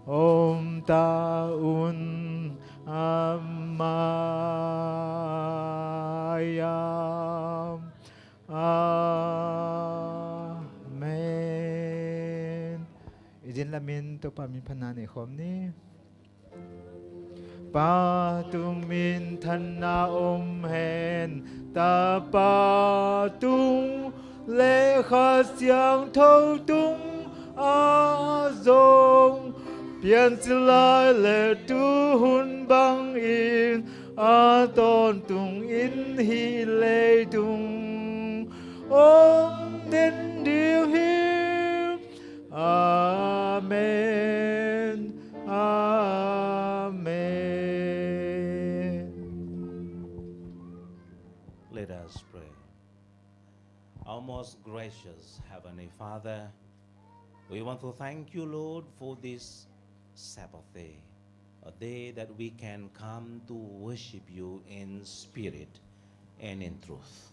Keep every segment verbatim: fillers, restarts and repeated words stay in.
om ta un a mai-ah. Amen. I din lamin Topa min phatna nei khawm ni. Pa tung minthanna om hen, Tapa tung le Kha Siangtho tung a zong, piancil lai le tuhun bangin a tawntung in hih leitung om den ding hi. Amen. Amen. Let us pray. Our most gracious Heavenly Father, we want to thank you, Lord, for this Sabbath day, a day that we can come to worship you in spirit and in truth.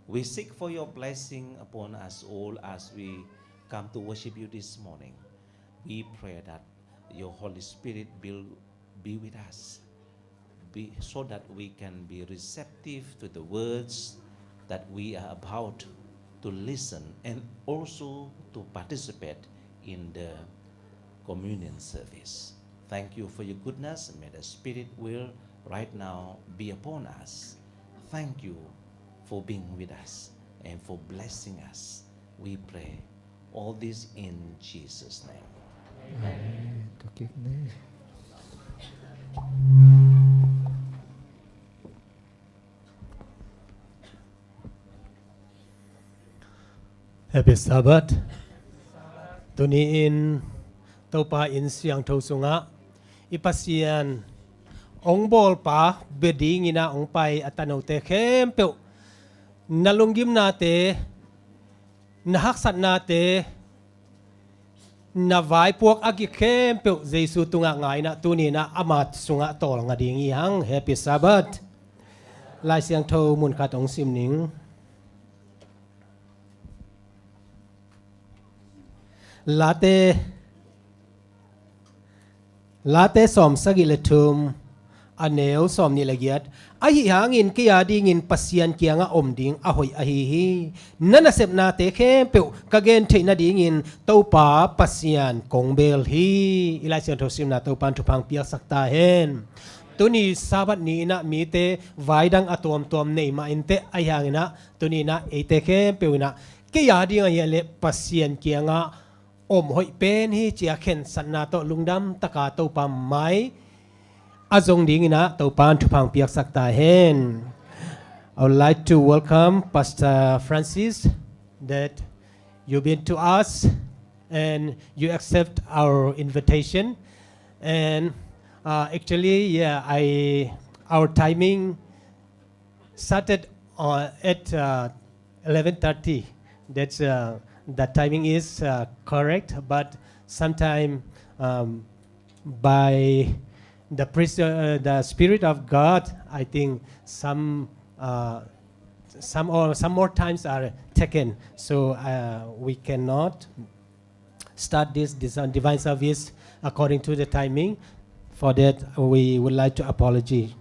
We seek for your blessing upon us all as we come to worship you this morning. We pray that your Holy Spirit will be with us, be, so that we can be receptive to the words that we are about to listen and also to participate in the communion service. Thank you for your goodness. May the Spirit will right now be upon us. Thank you for being with us and for blessing us. We pray all this in Jesus' name. Amen. Happy Sabbath. Tuni-in Topa inn siangtho sungah i Pasian hong bawlpa bia dingin ah hong pai a tanote khempeuh, na lunggimnate, na haksatnate, na vaipuak a gik khempeuh Jesu tungah ngai-in ah tuni-in ah ama sungah tawlnga ding hi hang. Happy Sabbath. Lai Siangtho mun khat hong sim ning. Late, Late sawm sagih le thum, a neu sawm nih le giat. Ahi hangin kei a dingin Pasian kiangah om ding a hoih ahi hi. Na nasepnate khempeuh ka gen theih nadingin Topa Pasian kong bel hi. I Lai Siangtho simna Topa in thupha hong piaksak ta hen. Tuni Sabbath ni-in ah mite vai dang a tuamtuam nei mah inteh, ahi hangin ah tuni-in ah eite khempeuh in ah kei a ding ahih leh Pasian kiangah om hoih pen hi ci-a khensatna tawh lungdam taka Topa mai a zong dingin ah Topa in thupha hong piaksak ta hen. I would like to welcome Pastor Francis, that you've been to us and you accept our invitation. And, uh, actually, yeah, I, our timing started, uh, at, uh, eleven thirty. That's, uh, the timing is, uh, correct, but sometime, um, by the pres-, uh, the Spirit of God, I think some, uh, some or some more times are taken, so, uh, we cannot start this, this, uh, divine service according to the timing. For that, we would like to apology.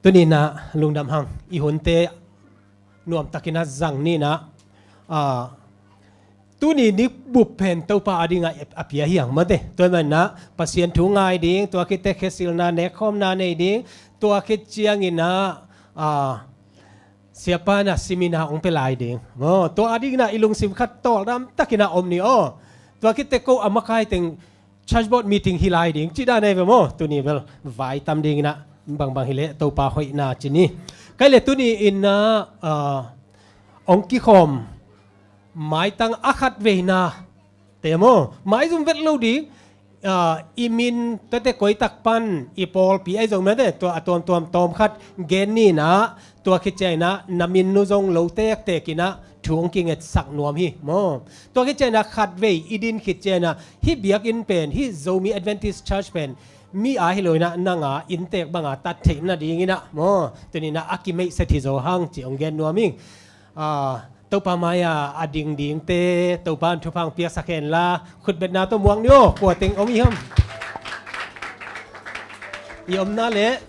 Tuni-in ah lungdam hang, i hunte nuamtakin ah zang ni-in ah, ah, tuni ni bup pen Topa a dingah a pia hi hang mate. Tua ahih manin ah Pasian thu ngai ding, tua khit teh khesilna nekkhawmna nei ding, tua khit ciangin ah, ah, siapa in ah seminar hong pia lai ding. Maw, tua a dingin ah i lungsim khat tawldam takin ah om ni aw. Tua khit teh ko a makai teng church board meeting hi lai ding cih dan ahi ve maw. Tuni bel vai tam dingin ah bangbang hi leh Topa hoihna ci ni. Kei le tuni-in ah, ah, hong kikhawm maitang a khatveina te maw, maizum vet lo ding, ah, i min, tua teh koi tak pan, i pawlpi ahi zong mate, tua a tuamtuam tawm khat gen ni-in ah, tua khit ciangin ah na min nu zong lo tektek in ah thu hong kingetsak nuam hi maw. Tua khit ciangin ah khatvei i din khit ciangin ah hih biakinn pen, hih Zomi Adventist Church pen mi a hi lo-in ah nang a inntek banga tat theih nadingin ah maw, tuni-in ah a kimeihset hi zaw hang ci hong gen nuam ing. Ah, Topa mai-ah a ding dingte Topa in thupha piaksak hen la, khutbetna tawh muak ni aw. Kua teng om i hiam? I omna leh,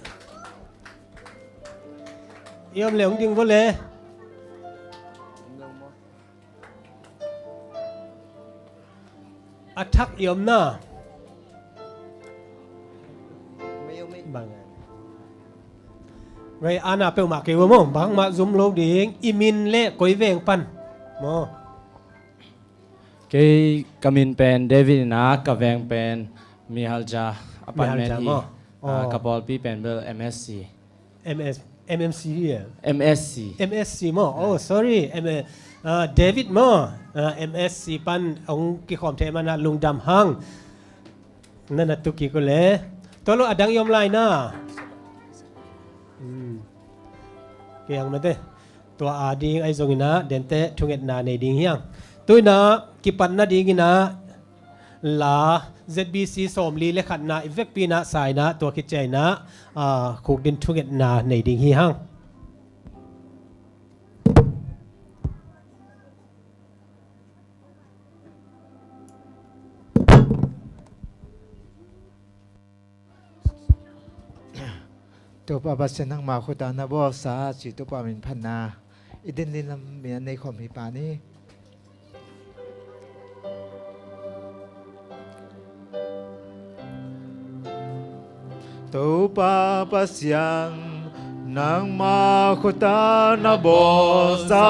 i om leh hong ding vua leh. A thak i omna. Bang. Gai ana peuhmah kei uh maw, bangmah zum lo ding, i min leh koi veng pan maw. Kei ka min pen David ina, ka veng pen Mihalja a pan Mihalja met hi. Maw. Ah, ka pawlpi pen bel M S C. M S, M M C hi a? M S C. M S C maw. Oh, sorry. M, ah, David maw. Ah, M S C pan hong kikhawm thei mana lungdam hang. Na na tu kik uh leh. Tua lo a dang i om lai na. Hmm. Kiang mate. Tua a ding ahi zongin ah dente thungetna nei ding hi hang. Tu-in ah kipatna dingin ah la Z B C sawmli leh khatna i vekpi-in ah sa-in ah tua khit ciangin ah, ah, khukdin thungetna nei ding hi hang. Topa Pasian, nangma khut ah na bawlsa, ci Topa min phatna i din linlam min a nei khawm hi pah ni. Topa Pasian, nangma khut ah na bawlsa,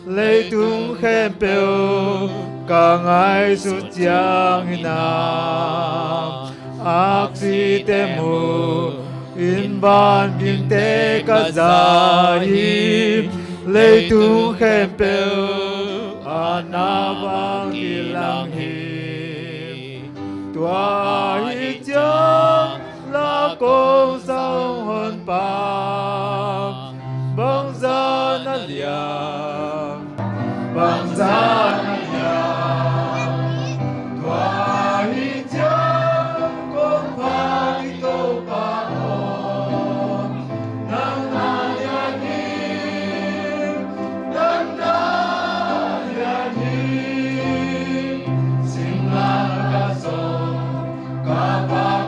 leitung khempeuh ka ngaihsut ciangin ah, aksite mu in, vangikte ka za hi, leitung khempeuh ah na vang kilang hi. Tua ahih ciang la kong sa hong honpa, bangzah na liam, bangzah na liam. Tua ahih ciang kong phat i Topa aw, nang na lian hi, nang na lian hi. Singlamteh ah zong ka phat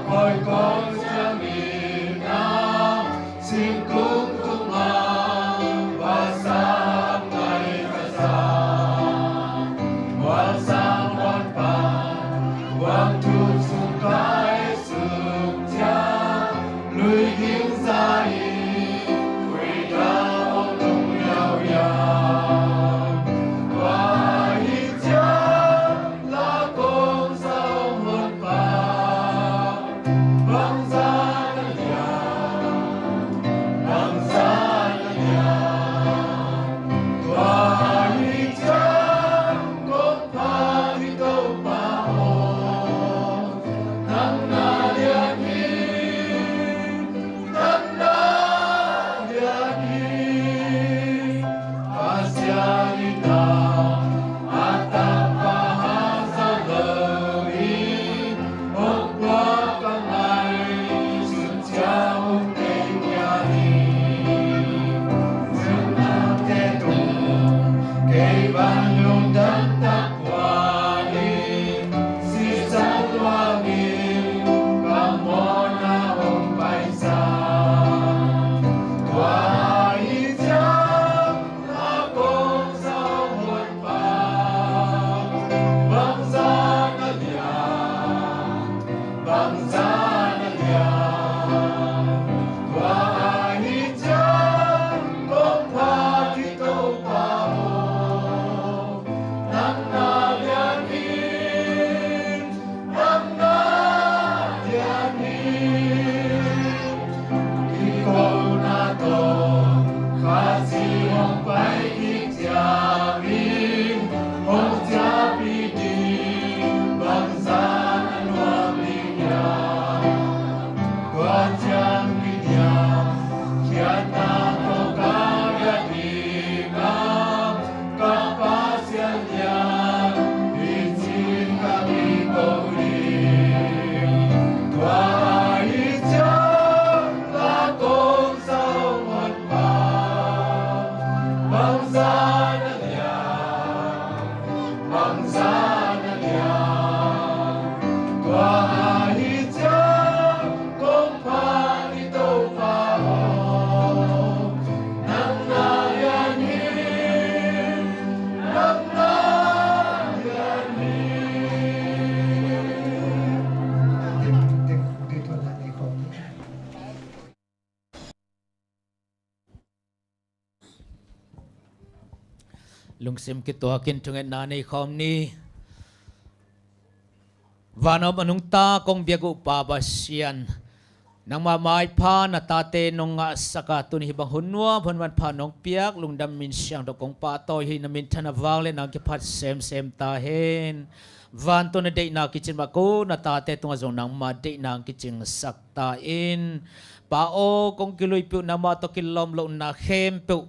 Lungsim kituakin thungetna nei khawm ni. Vanom a nungta kong biak uh Pa Pasian, nangmah maipha na tate nong ngahsak a, tuni hih bang hun nuam hun manpha nong piak lungdam min siangtho kong pahtawi hi. Na minthanna vang le nang kiphat semsem ta hen. Vantung na deihna kicin mah ko, na tate tungah zong nangmah deihna kicingsak ta in. Pa aw, kong kiluipih uh nangmah tawh kilawm lohna khempeuh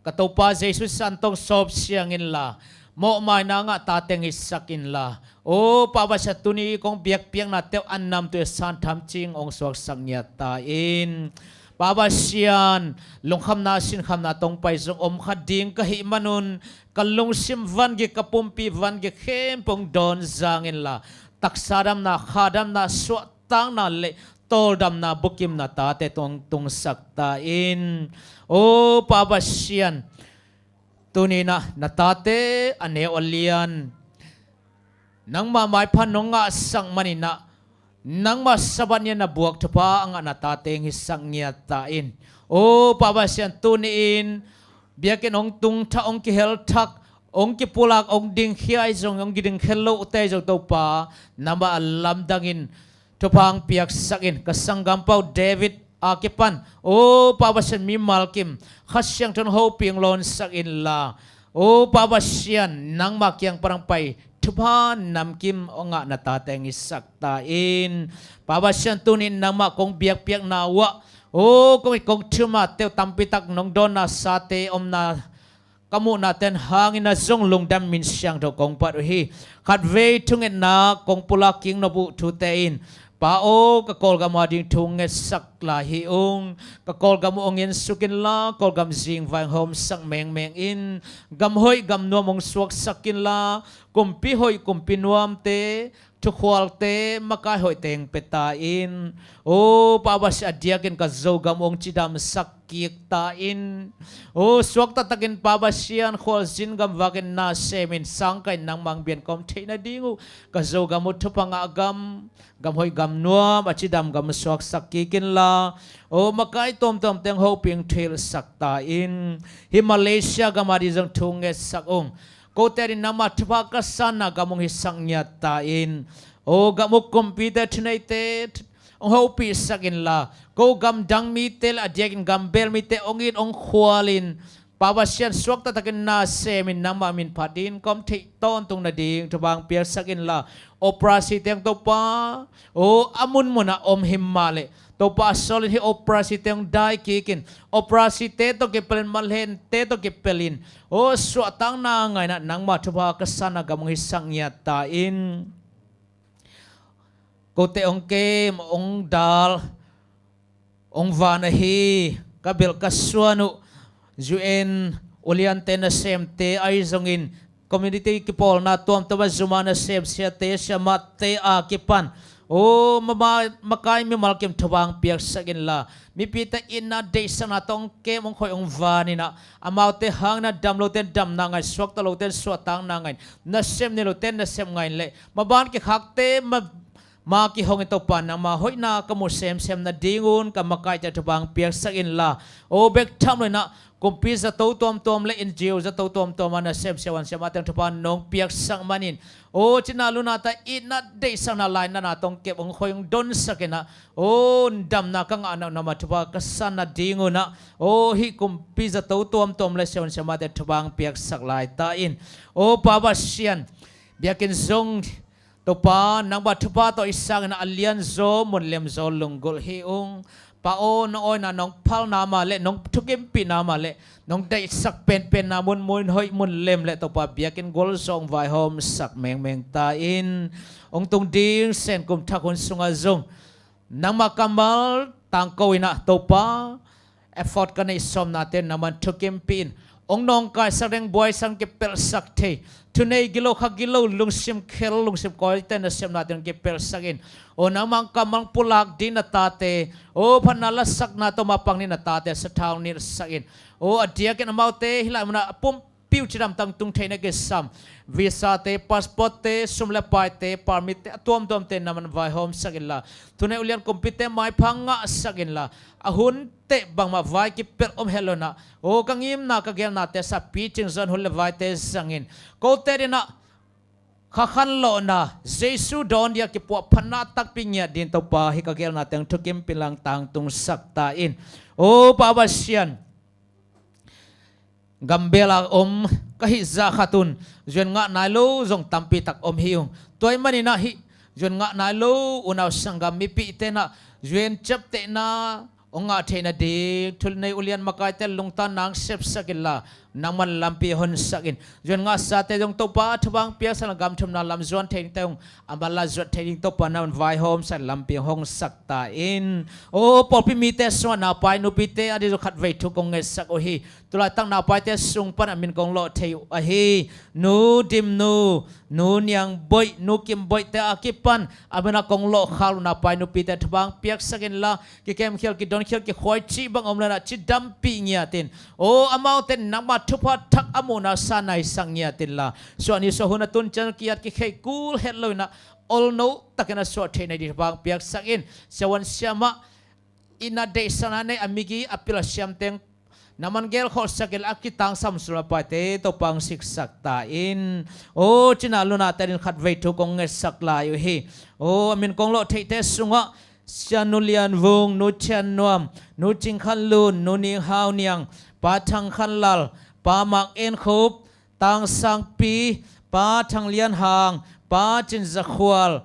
ka Topa Jesu san tawh sawp siang inla, mawhmaina ngah tate hong hisak inla, aw Pa Pasian, tuni kong biakpiakna teuh a namtui a san thamcing hong suaksak ngiat ta in. Pa Pasian, lungkhamna sinkhamna tawh hong pai zong om kha ding ka hih manun, ka lungsim vangik, ka pumpi vangik khempeuh hong dawn zang inla, taksa damna, kha damna, suahtakna le tawldamna bukimna tate tungah tungsak ta in. Aw Pa Pasian, tuni-in ah na tate a neu a lian nangmah maipha nong ngahsak manin ah, nangmah Sabbath ni-a na buak thupha a ngah na tate hong hisak ngiat ta in. Aw Pa Pasian, tuni-in biakinn hong tungthak, hong kihelthak, hong kipulak, hong dingkhia ahi zong, hong kidingkhia lote ahi zong Topa, nangmah a lamdangin thupha hong piaksak in. Ka sanggampa uh David a kipan, aw Pa Pasian, mimal kim Kha Siangtho in hong hopih hong lawnsak inla, aw Pa Pasian, nangmah kiang pan hong pai thupha namkim hong ngah na tate hong hisak ta in. Pa Pasian, tuni-in nangmah kong biakpiakna uh ah, aw kong it kong thumna teuh tampi tak nong dawnna sate omna ka muhna ten hangin ah zong lungdam min siangtho kong phat uh hi. Khatvei thungetna kong pulak kingnop uh thute in, Pa aw, ka Kawlgam a ding thu hong ngetsak lai hi ung. Ka Kawlgam uh hong ensuk inla, Kawlgam zingvai hong hawmsak mengmeng in. Gam hoih gam nuam hong suaksak inla, kumpi hoih kumpi nuamte, thukhualte, makai hoihte hong pia ta in. Aw Pa Pasian, a diakin ka Zogam uh hong cidamsak kik ta in. Aw suakta takin Pa Pasian, khualzin gam vakin na semin, sangkah in nangmah hong biak kawm theih nading uh, ka Zogam uh thupha ngah gam, gam hoih gam nuam, a cidam gam suaksak kik inla, aw makai tuamtuamte hong hopih hong thuhilhsak ta in. Hih Malaysia gam a ding zong thu hong ngetsak ung. Kote a ding nangmah thupha ka sanna gam hong hisak ngiat ta in. Aw gam uh kumpite, thuneite hong hopihsak inla, ko gam dang mite le a diakin gam bel mite hong it hong khual in, Pa Pasian, suakta takin na semin nangmah min phat dingin kawm theih tawntung nading thupha hong piaksak inla, operasite hong Topa, aw a munmun ah om hi mah leh Topa, a sawlin hih operasite hong dai kik in. Operasite tawh kipelin, malhente tawh kipelin, aw suahtakna ngaihna nangmah thupha ka sanna gam hong hisak ngiat ta in. Kote hong kem, hong dal, hong van ahi, ka belh ka suan uh U N uliante, nasemte ahi zongin, community kipawlna tuamtuam a zum a nasem siate, siamahte a kipan, aw mama, makai mimal kim thupha hong piaksak inla, mipite itna deihsakna tawh hong kem, hong khoih, hong van in ah, amaute hangin ah damlote in damna ngah in, suakta lote in suahtakna ngah in, nasem nilote in nasem ngah in le, maban kikhakte ma, ma kihong in Topa, nangmah hoihna ka muh semsem nadingun ka makaite thupha hong piaksak inla, aw bek tham loin ah kumpi zato tuamtuam le N G O zato tuamtuam a nasem siavuan siamahte hong thupha nong piaksak manin, aw cina luna ta itna deihsakna lainatna tawh hong kep, hong khoih, hong donsak in ah, aw damna ka ngahna uh nangmah thupha ka san nadingun ah, aw hih kumpi zato tuamtuam le siavuan siamahte thupha hong piaksak lai ta in. Aw Pa Pasian, biakinn zong Topa, nangmah thupha tawh i sangin ah a lianzaw, munlemzaw lunggulh hi ung. Pa aw, nong awina, nong phalna mah le nong thukimpihna mah le nong deihsak penpenna mun, mun hoih, mun lem le Topa, biakinn gualzawh hong vaihawmsak mengmeng ta in. Hong tung ding Sen kum thak hun sungah zong nangmah kammal tangko in ah Topa, effort ka neih sawmnate nangman thukimpih in, hong nawngkaisak ding buaisan kipelhsak thei, thunei gilo, kha gilo, lungsim khel, lungsim kawite nasepnate hong kipelhsak in. Aw nangmah kammal pulak ding na tate, aw phatna lasakna tawh mapang ding na tate sathau nilhsak in. Aw a diakin amaute hih lai munah a pum Cidam tangtung theihna kisam, visa te, passport te, sum le pai te, permit te, a tuamtuam te na man vaihawm sak inla, thunei ulian kumpite maipha ngahsak inla, a hun teh bangmah vai kipelh om het lo inah, aw ka ngimna ka geelnate sa picing zon hun le vaite zangin, kote dinah kha khanlawhna Jesu dawn dia kipuah phatna takpi ngiat din Topa hi ka geelna teng thukim pilang tangtung sak ta in. Aw Pa Pasian, gambela om ka hih zah khat un zuan ngah nai lo zong tampi tak om hi ung. Tua ahih maninah hih zuan ngah nai lo unau sanggam mipihte inah zuan ciaptehna hong ngah theihna ding thunei ulian makaite lungtang nang sepsak inla, nangman lampi honsak in. Zuan ngahsate zong Topa thupha piaksak inla, gam thumna lam zuan thei dingte hong, a manla zuat thei ding Topa nangman vaihawmsak in lampi hong honsak ta in. Aw pawlpi mite sungah napai nupite a ding zong khatvei thu kong ngetsak uh hi. Tulaitak napaite sung pan a min kong lawh thei uh ahi Nu Dimnu, Nu Niang Boih, Nu Kim Boihte a kipan a minah kong lawhkhak lo napai nupite thupha piaksak inla, kikemkhial kidonkhial kikhuai cih bang om lo inah cidampih ngiat in. Aw amaute nangma thupha thak a muhna sa naisak ngiat inla, suahni suah hun a tun ciang ki-at kikhei kul het lo inah olno takin a suah theihna ding thupha piaksak in. Siavuan siamah i na deihsakna nei a migi a pil a siamteng nangman gelkholhsak inla, a kitangsam sum le paite Topa hong siksak ta in. Aw cina lunate a ding khatvei thu kong ngetsak lai uh hi. Aw a min kong lawh theihte sungah Sia Nu Lian Vung, Nu Thian Nuam, Nu Cing Khan Lun, Nu Ning Hau Niang, Pa Thang Khan Lal, Pa Mak En Khup, Tang Sang Pi, Pa Thang Lian Hang, Pa Cin Za Khual,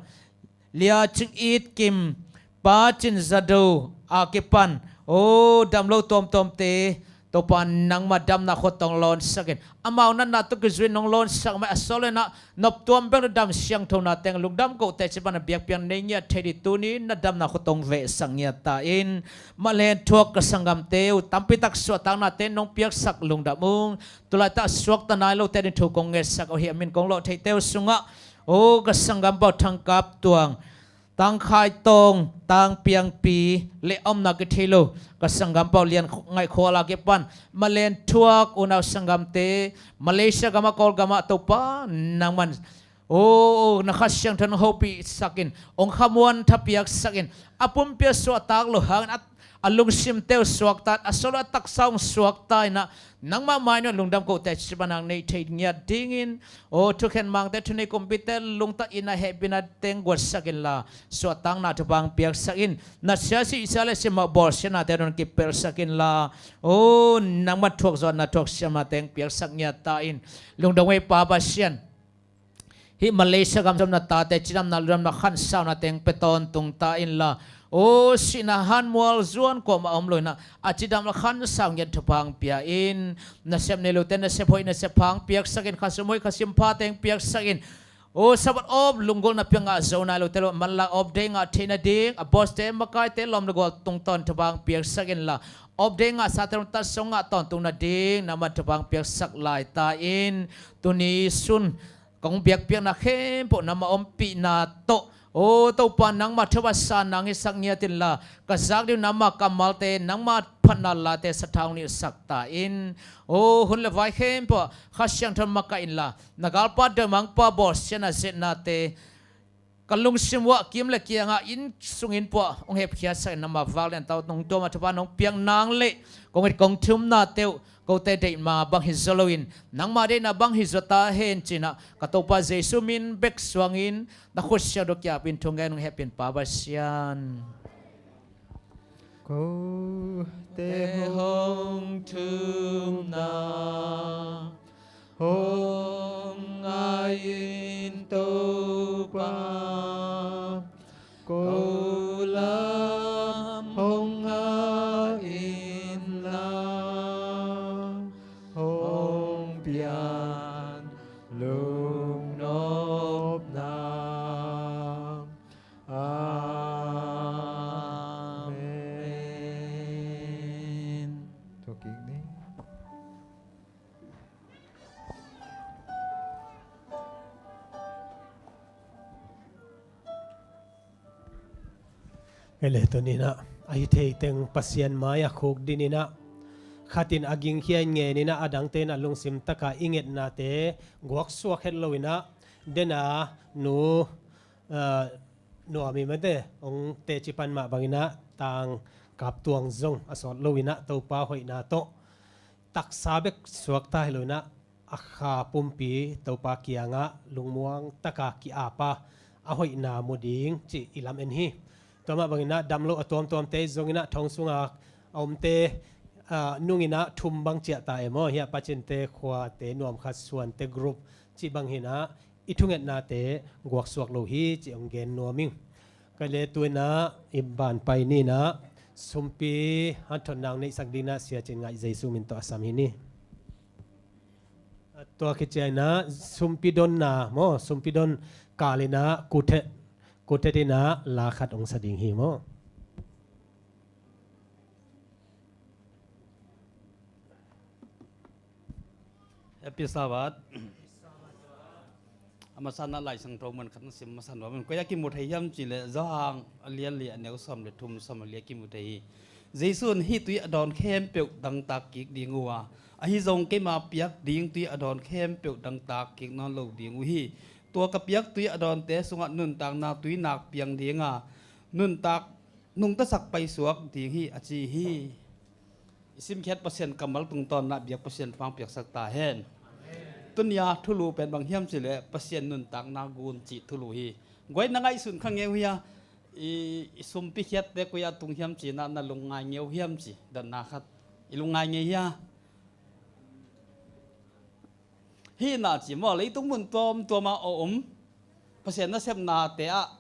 Lia Cing It Kim, Pa Cin Za Do a kipan, aw dam lo tuamtuamte Topa nangma damna khut tawh hong lawnsak in. Amau natna tawh kizui in hong lawnsak mai a, sawt lo inah noptuam bek lo dam siangthona teng lungdam kote cih bang a biakpiak nei ngiat thei ding tuni na damna khut tawh hong vehsak ngiat ta in. Malen thuak ka sanggamte uh tampi tak suahtaknate nong piaksak lungdam ung. Tulaitak suakta nai lote a ding thu kong ngetsak uh hi. A min kong lawh theihte uh sungah aw ka sanggam Pau Thang Kap Tuang, Tang Khai Tawng, Tang Piang Pi le a omna kithei lo ka sanggam Pau Lian Ngaih Khual a kipan malen thuak unau sanggamte Malaysia gamah Kawlgamah Topa nangman aw na Kha Siangtho in hong hopihsak in, hong khamuan thapiaksak in, a pumpi a suahtak lo hangin a, a lungsimte uh suakta in, a sawt lo a taksa hong suakta inah, nangmah mai-ah lungdam kote cih bang a nei thei ngiat dingin, aw thukhen mangte, thunei kumpite lungtang in a hehpihna teng guatsak inla, suahtakna thupha piaksak in. Na siasi isa le simah bawlsiatnate hong kipelhsak inla, aw nangma thuakzawhna thuaksiamna teng piaksak ngiat ta in. Lungdam ei Pa Pasian. Hih Malaysia gam zom na tate cidamna ludamna khansauna teng pia tawntung ta inla, aw sihna hanmual zuan kuamah om lo inah a cidam a khansau ngiat thupha pia in. Nasep nei lote nasep hoih nasep pha piaksak in, khasum hoih khasum pha teng piaksak in. Aw Sabbath awp lunggulhna piang ngah zo nai lote lo manlak off day ngah theihna ding, a bawste makaite lawm le gual tungtawn thupha piaksak inla, off day ngahsate lungtatsong ngah tawntung nading nangma thupha piaksak lai ta in. Tuni sun kong biakpiakna khempeuh nangma ompihna tawh, aw Topa nangma thupha sa nang hisak ngiat inla, ka zak ding uh nangma kammalte, nangma phatna late sathau nihsak ta in. Aw hun le vai khempeuh Kha Siangtho in makaih inla, na galpa doimangpa bawlsiatna zetnate ka lungsim uah kim le kiangah inn sungin puah hong hepkhiatsak in, nangma vak lian tau nong tuam a thupha nong piak nang le kong it kong thumnate uh kote deih ma bang hi zaw loin nangma deihna bang hi zaw ta hen cinah ka Topa Jesu min bek suangin na khut siangtho kiapin thungen hong hepin Pa Pasian. Kote hong thumna hong ngaiin Topa, ko lam hong ngaiin la hong pian lungnopna. Amen. Thokik ni. Kei le tuninah a hi thei teng Pasian mai-ah khuk dininah khat in a gingkhia in ngen in ah, a dangte in ah lungsim taka i ngetnate guaksuak het lo in ah, den a nu, ah, Nuam i mate hong teci pan mah bangin ah, tang kap tuang zong a sawt lo in ah, Topa hoihna tawh taksa bek suakta hi lo in ah, a kha pumpi Topa kiangah lungmuang taka ki-apa a hoihna mu ding cih i lam en hi. Tua mah bangin ah, dam lo a tuamtuamte zongin ah, thong sunga a omte, ah, nungin ah thum bang ciah ta e maw, hiah Pacinte khuate nuam khat, Suante group cih bang hi in ah, i thungetnate guaksuak lo hi cih hong gen nuam ing. Ka le tu in ah i ban pai ni in ah, sumpi hanthotna hong neihsak ding in ah Sia Cin Ngaih Jesu min tawh a sam hi ni. Tua khit ciangin ah sumpi donna maw, sumpi don kal in ah kutet, kutet in ah la khat hong sa ding hi maw. Happy Sabbath. A masa in ah Lai Siangtho mun khat na sim masa nuam in, koi ah kimu thei hiam cih leh, Johan a lian li, a neu sawm le thum, sawm le li ah kimu thei hi. Jesu in, "Hih tui a dawn khempeuh dangtak kik ding uh a, ahi zong keima piak ding tui a dawn khempeuh dangtak kik nawn lo ding uh hi. Tua ka piak tui a dawnte sungah nuntakna tuinak piang ding a, nuntak nungtasak paisuak ding hi," a ci hi. I simkhiat Pasian kammal tungtawn in ah biak Pasian pang piaksak ta hen. Tuni a thulu pen bang hiam cih leh, Pasian nuntakna gun cih thulu hi. Guai, na ngaihsun kha ngei uh hia? I, i sumpi khiatte koi ah tung hiam ci in ah na lungngai ngei uh hiam ci, dotna khat. I lungngai ngei hia? Hih in ah ci maw, leitung mun tuamtuam ah a om Pasian nasepnate ah,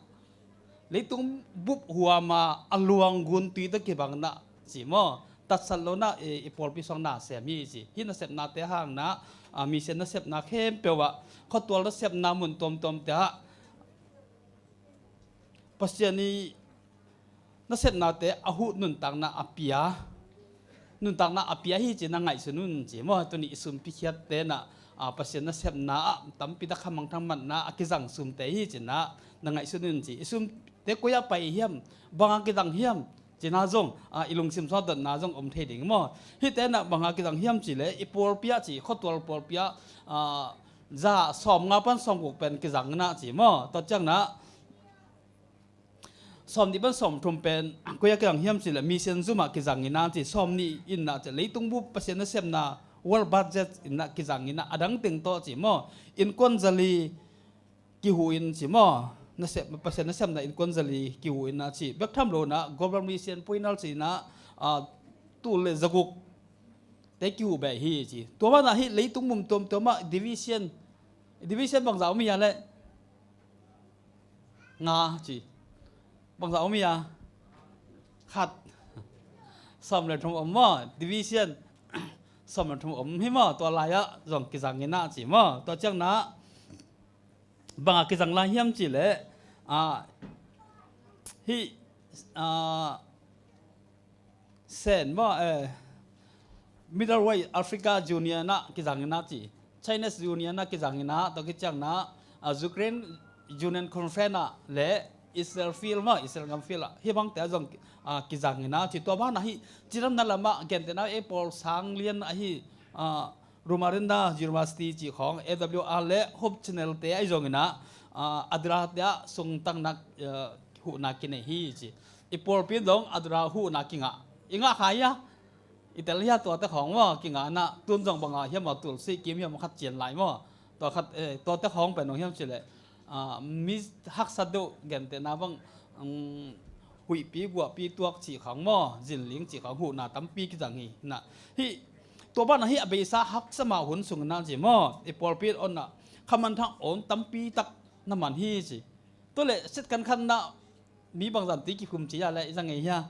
leitung bup huam a a luang gun tui tawh kibang in ah ci maw, tatsat lo in ah i, i pawlpi sung ah nasem hi ci. Hih nasepnate hang in ah, a, mission nasepna khempeuh ah, khuatual nasepna mun tuamtuamte ah Pasian i nasepnate a huh nuntakna a pia, nuntakna a pia hi ci in ah ngaihsun un ci maw. Tuni i sumpi khiatte in ah, a, Pasian nasepna ah tampi tak khamangthang manna a kizang sumte hi ci in ah na ngaihsun un ci. I sumte koi ah pai hiam, bang a kizang hiam ci in ah zong, a, i lungsim sung ah dotna zong om thei ding maw. Hihte in ah bang a kizang hiam cih leh, i pawlpi ah ci, khuatual pawlpi ah, a, za sawmnga pan sawmguk pen kizang in ah ci maw. Tua ciang in ah sawmnih pan sawmthum pen koi ah kizang hiam cih leh, mission zum ah kizang in ah ci. Sawmnih in ah ci, leitung bup Pasian nasepna world budget in ah kizang in ah, a dang teng tawh ci maw, innkuan zali kihuh in ci maw, nasep, Pasian nasepna innkuan zali kihuh in ah ci. Bek tham lo in ah global mission puinal ci in ah, a, tul le zaguk te kihuh beh hi ci. Tua banah hih leitung mun tuamtuam ah division, division bangzah om hia leh? Nga ci. Bangzah om hia? Khat. Sawm le thum om maw, division. Sawm le thum om hi maw, tua lai ah zong kizang in ah ci maw. Tua ciang in ah bang a kizang lai hiam cih leh, a, hih, a, Sen maw, eh, Middle West Africa Union ah kizang in ah ci, Chinese Union ah kizang in ah, tua khit ciang in ah, a, Ukraine Union Conference ah le Israel field maw, Israel gam field ah, hih bangte ah zong, a, kizang in ah ci. Tua banah hih cidamna lamah gentehna ei pawl sang lian ahi, a, Rumarenda University cih khawng, A W R le Hope Channel te ahi zongin ah, a, Adra te ah sungtakna, a, huhna kinei hi ci. I pawlpi in zong Adra huhna kingah. I ngah kha hia? I tel hia tuate khawng maw, kingah in ah, tun zong bang a hiam maw, Tulsi kim hiam maw khat cian lai maw. Tua khat, eh, tuate khawng pen bang hiam cih leh, a, mi haksa deuh gentehna bang, um, huihpi guahpi tuak cih khawng maw, zinling cih khawng huhna tampi kizang hi in ah. Hih, tua banah hih a beisa haksa mah hun sung in ah ci maw, i pawlpi in ah khamanthang om tampi tak na man hi ci. Tua leh second khat in ah mi bangzah tui kiphum ci a leh i za ngei hia?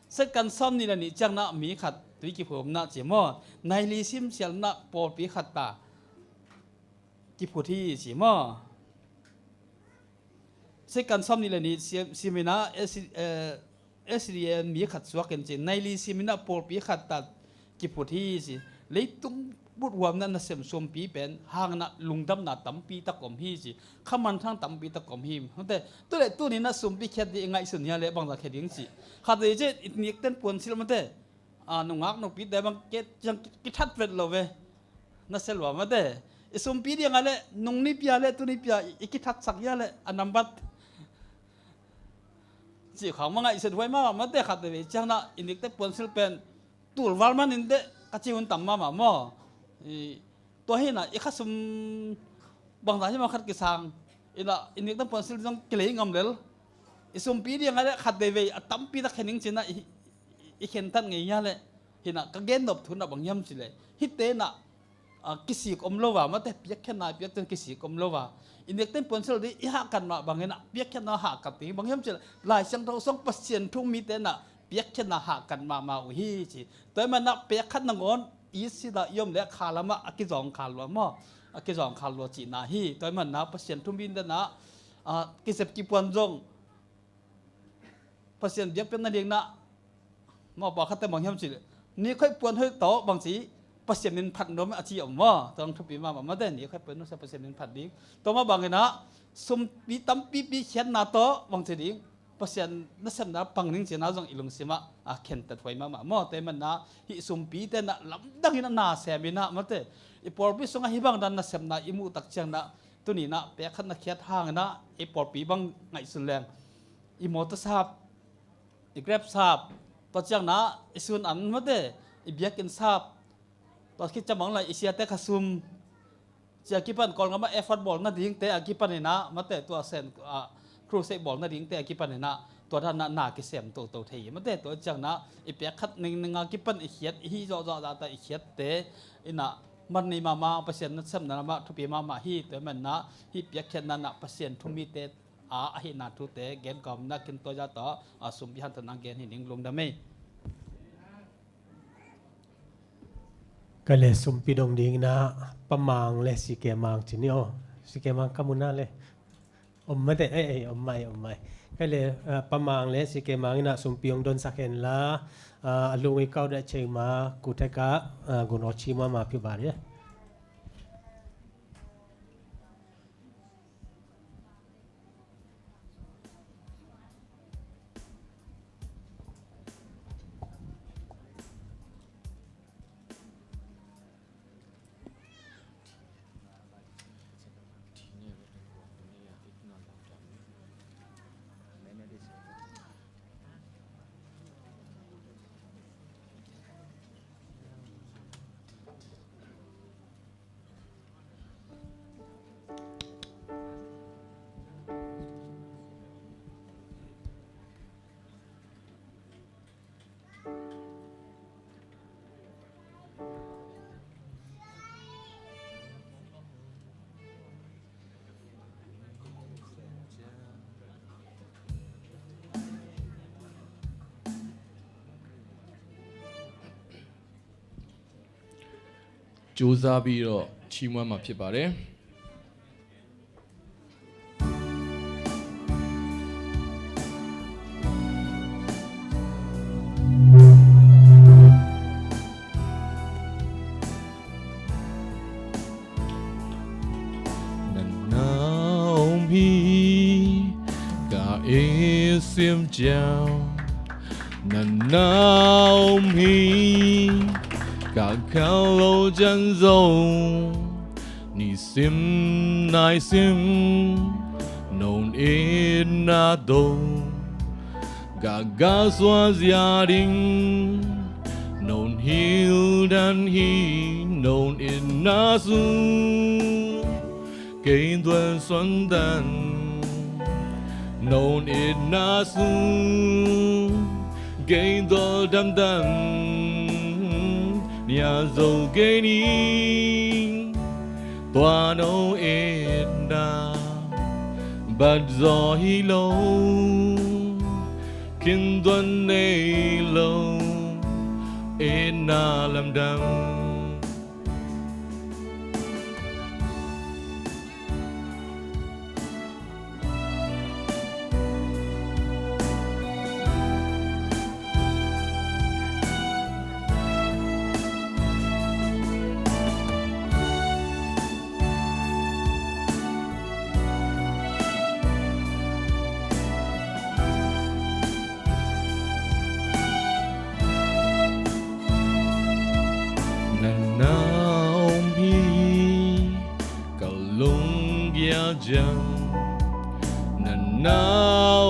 Second sawmnih le nih ciang in ah mi khat tui kiphum in ah ci maw, nai li simsial in ah pawlpi khat ta kiphut hi ci maw. Second sawmnih le nih sim, sim in ah, eh, si, eh, S D A mi khat suak in ci, nai li sim in ah pawlpi khat ta kiphut hi ci. Leitung bup huam in ah nasem sumpi pen hang in ah lungdamna tampi tak om hi ci. Khamanthang tampi tak om hi. Mate, tu leh tuni in ah sumpi khiat ding i ngaihsun hia leh bangzah khia ding ci. Khat vei ci, i nikten puansilh mate. a, nungak nupite bang ke ciang ki-, kithat vet lo ve. Na sia lua mate. I sumpi ding a le nungni pia le tuni pia i, i kithatsak ia le a nambat cih khang manga i set huai mama mate. Khat veve ciang na i nikte puansil pen tulval man in te ka ci hun tam mama maw. I, tua hi na i khasum bangza hi mah khat kisang i na i nikte puansil zong kilei ngam lel. I sumpi ding a le khat veve a tampi tak khen ning cina i, i, i khen tan ngei ia le. Hi na ka gen nop thu na bang hiam ci le hite na a, kisik om lo va mate, piakkhiatna piak ciang kisik om lo va. I nekten puansel ding i hahkat mah bangin a, piakkhiatna hahkat ding bang hiam cih leh Lai Siangtho sung Pasian thu mite na piakkhiatna hahkat mahmah uh hi ci. Tua ahih manin a pek khat nangawn i sila i om leh kha lamah a kizawng khal lua maw? A kizawng khal lua cihna hi. Tua ahih manin a Pasian thu mite na, a, kisep kipuan zong Pasian biakpiakna ding na mawhpa khatte bang hiam cih leh, ni khoih puan hoih tawh bang ci Pasian min phat nuam a ci om maw? Tua thupi mahmah mate, ni khoih puan nusia Pasian min phat ding. Tua mah bangin a sumpi tampipi khiatna tawh bang ci ding, Pasian nasepna pang ning cihna zong i lungsim ah a khentat huai mahmah maw? Tua ahih manin a hih sumpite na lamdangin a na semin a mate, i pawlpi sungah hih bang dan nasepna i muh tak ciang na tuni na pek khat na khiat hangin a i pawlpi bang ngaihsun leng i mawtaw sap, i Grab sap, tua ciang na i sun an mate, i biakinn sap, tua khit ciang bang lai i siate khasum, cia kipan Kawlgam ah effort bawl nadingte a kipan in a mate, tua sen, a, crusade bawl nadingte a kipan in a tua dan na na kisem toto thei hi mate. Tua ciang na i pek khat ningning a kipan i khiat, i hih zawhzawh zahta i khiatte in a man nei mahmah, Pasian nasepna lamah thupi mahmah hi. Tua ahih manin a hih piakkhiatna na Pasian thu mite a, ahihna thute gen kawm na kin tua zah tawh, a, sumpi hanthawn nang gen hi ning lungdam ei. Ka le sumpi dong ding na Pa Mang le Si Ke Mang ci ni aw. Si Ke Mang ka mu na le. Om mate, ei, ei, om mai, om mai. Ka le, a, Pa Mang le Si Ke Mang in a sumpi hong donsak hen la, a, a lung i kau deh cei ma, ku theka, a, gun aw ci ma ma pi ba le. ကြိုးစားပြီးတော့ချီးမွမ်းမှာဖြစ်ပါတယ်။ Nanaw mi ka e sim ciao, nanaw mi ka khalo jan zo, ni sim nai sim, non e na do. Ka ka sua zia ding, non hil dan hi, non in na su. Kei tuan suan dan, non in na su. Kei tuan dam dan, nia zo kei ni. Tua no et na bat zaw hi lo, khin tuan nei lo, et na lamdang. ciang na na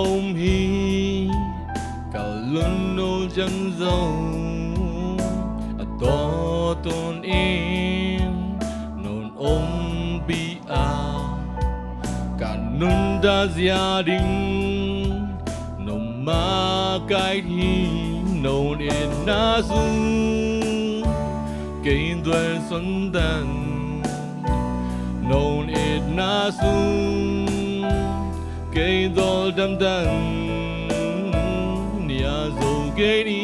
om hi. Ka lungno ciang zong a tawtun in nong ompih a, ka nuntak zia ding nong makaih hi. Nong itna sung kei tuan sontan, nong itna sung kei dol damtan, nia zo kei ni.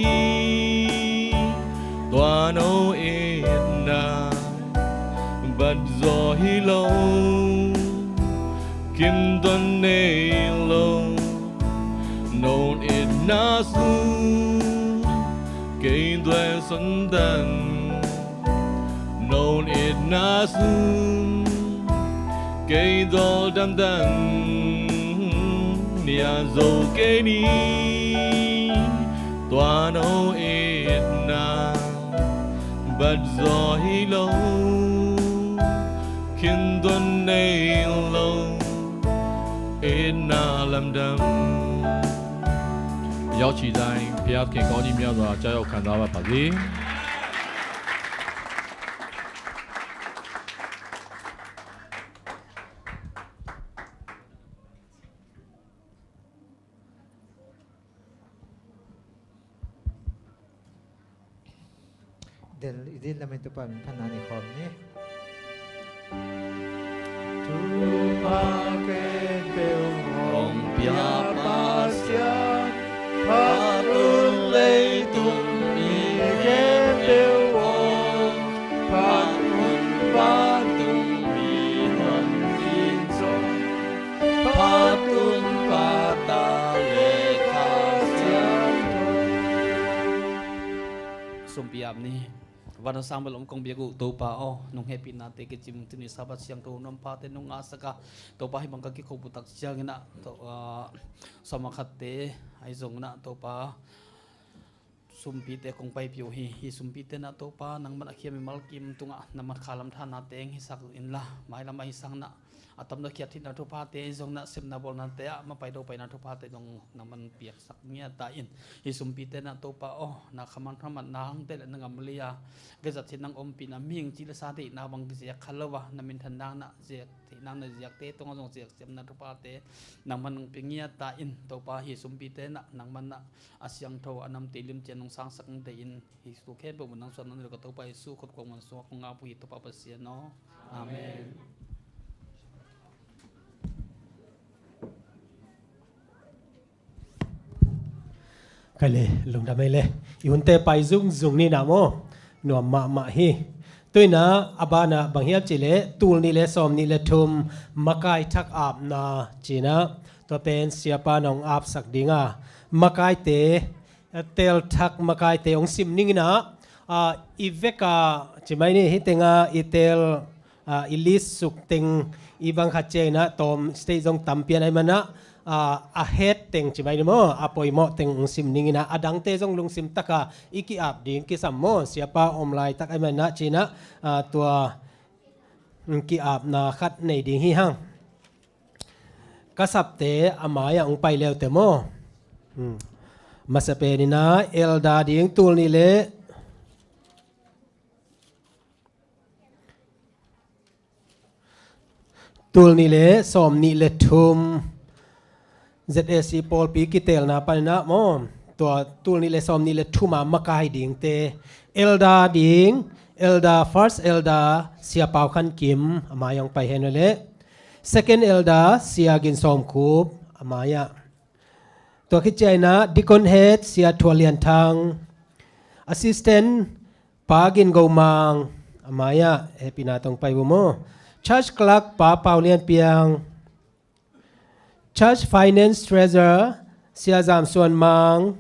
Tua nong itna bat zaw hi lo, khin tuan nei lo. Nong itna sung kei tuan sontan, nong itna sung kei dol damtan, nia zo kei ni. Tua nong itna bat zaw hi lo, khin tuan nei lo, itna lamdang. 邀请在P R K高音庙的教友看到了，把音。 Del i dit lamin Topa min phatna nei khawm ni. Topa khempeuh hong pia Pasian, phat un leitung mi khempeuh aw, phat un vantung mi huan in zong, phat un Pa, Ta le Kha Siangtho. Sumpi ap ni. Van a sang bel om kong biak uh Topa aw, nong hehpihnate kicim tuni Sabbath siangtho nuam phate nong ngahsak a, Topa hih bang ka kikhop uh tak ciangin ah, To, ah, sawm a khatte ahi zongin ah Topa, sumpite kong paipih uh hi. Hih sumpite nah Topa nangman a khia mimal kim tungah na matkha lam thanna teng hisak inla, mailam ahi sangin ah a tamzaw khiat theihna thuphate zong na sepna bawlnate ah mapai do paina thuphate zong nangman piaksak ngiat ta in. Hih sumpite nah Topa aw, na khaman khaman na hangte le na ngam lei a, kizat hi nang ompihna mihing ci le sa theihna bang kiziak kha lo a, na minthan nang na ziak theih nang na ziakte tungah zong ziak sepna thuphate nangman nang pia ngiat ta in. Topa hih sumpite nah nangman nah a siangtho a namte limcian nong sangsak nang te in. Hih thu khempeuh mun nang suan nang lo ka Topa Jesu khut kuang man sungah kong ngap uh hi Topa Pasian aw. Amen. Kei le lungdam ei le. I hunte pai zungzung ni na maw. Nuam mahmah hi. Tuina a bana bang hiam cih leh tul nih le sawm nih le thum makai thak apna cina tua pen siapa nong apsak dinga makaite, tel thak makaite hong sim ning ina, ah, i veka cimai ni hitenga i tel, ah, i list suk teng i bang khat ciangina tawm state zong tampian ai mana, ah, a het teng cimai ni maw, a poimawh teng hong sim ning ina, a dangte zong lungsim taka i ki-ap ding kisam maw, siapa om laitak ai mana cina, ah, tua, mm, ki-apna khat nei ding hi hang. Ka sapte a mai-ah hong pai leute maw. Hmm. Masa penina elder ding tul nih le tul nih le sawm nih le thum Z A C pawlpi kitelna panina maw. Tua tul nih le sawm nih le thuma makai dingte, elder ding, elder, first elder Sia Pau Khan Kim a mai-ah hong pai hen uh le, second elder Sia Gin Sawm Khup a mai-ah. Tua khit ciangina deacon head Sia Thual Lian Thang, assistant Pa Gin Go Mang a mai-ah hehpihna tawh hong pai uh maw. Church clerk Pa Pau Lian Piang, Church Finance Treasurer Sia Zam Suan Mang,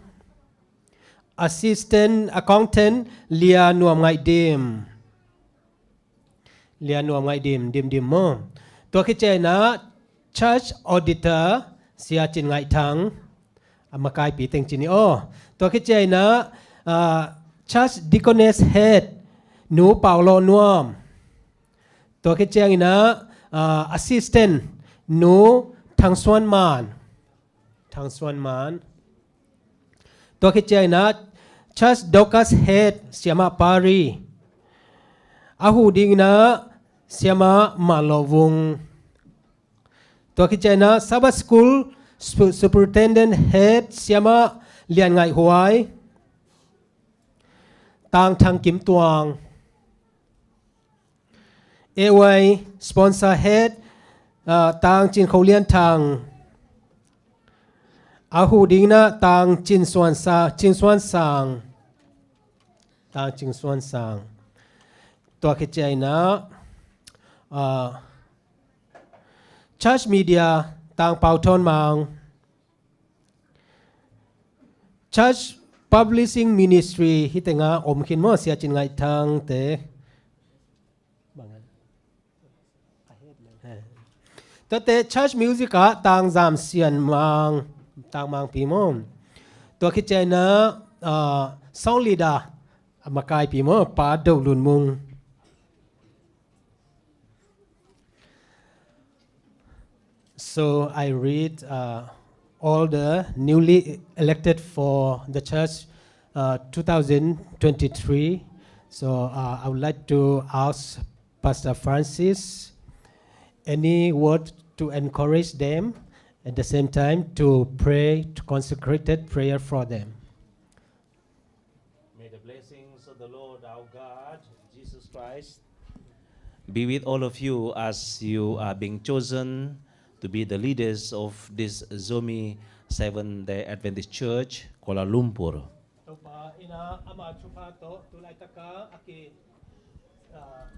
Assistant Accountant Lia Nuam Ngaih Dim. Lia Nuam Ngaih Dim, Dim Dim maw. Tua khit ciangina Church Auditor Sia Cin Ngaih Thang, a makaipi teng ci ni aw. Tua khit ciangina, ah, Church Deaconess Head Nu Pau Law Nuam. Tua khit ciangina, ah, assistant Nu Thang Suan Man. Thang Suan Man. Tua khit ciangin ah Church Dorcas Head Siamah Pari. A huh dingin ah Siamah Mah Lawh Vung. Tua khit ciangin ah Sabbath School Su-, Superintendent Head Siamah Lian Ngaih Huai. Tang Thang Kim Tuang. A Y Sponsor Head, ah, Tang Cin Kho Lian Thang. A huh dingin ah Tang Cin Suan Sa-, Cin Suan Sang. Tang Cin Suan Sang. Tua khit ciangin ah, ah, Church Media, Tang Pau Thawn Mang. Church Publishing Ministry, hih tengah om khin maw, Sia Cin Ngaih Thang te. Tuate Church Music ah Tang Zam Sian Mang, Tang Mang Pi maw. Tua khit ciangin ah, ah, Song Leader, a makaipi maw, Pa Do Lun Mung. So I read, uh, all the newly elected for the church, uh, two thousand twenty-three. So, uh, I would like to ask Pastor Francis any word to encourage them, at the same time to pray, to consecrated prayer for them. May the blessings of the Lord our God, Jesus Christ, be with all of you as you are being chosen to be the leaders of this Zomi Seventh-day Adventist Church, Kuala Lumpur. Topa in ah ama thupha tawh tu laitaka a ki, ah,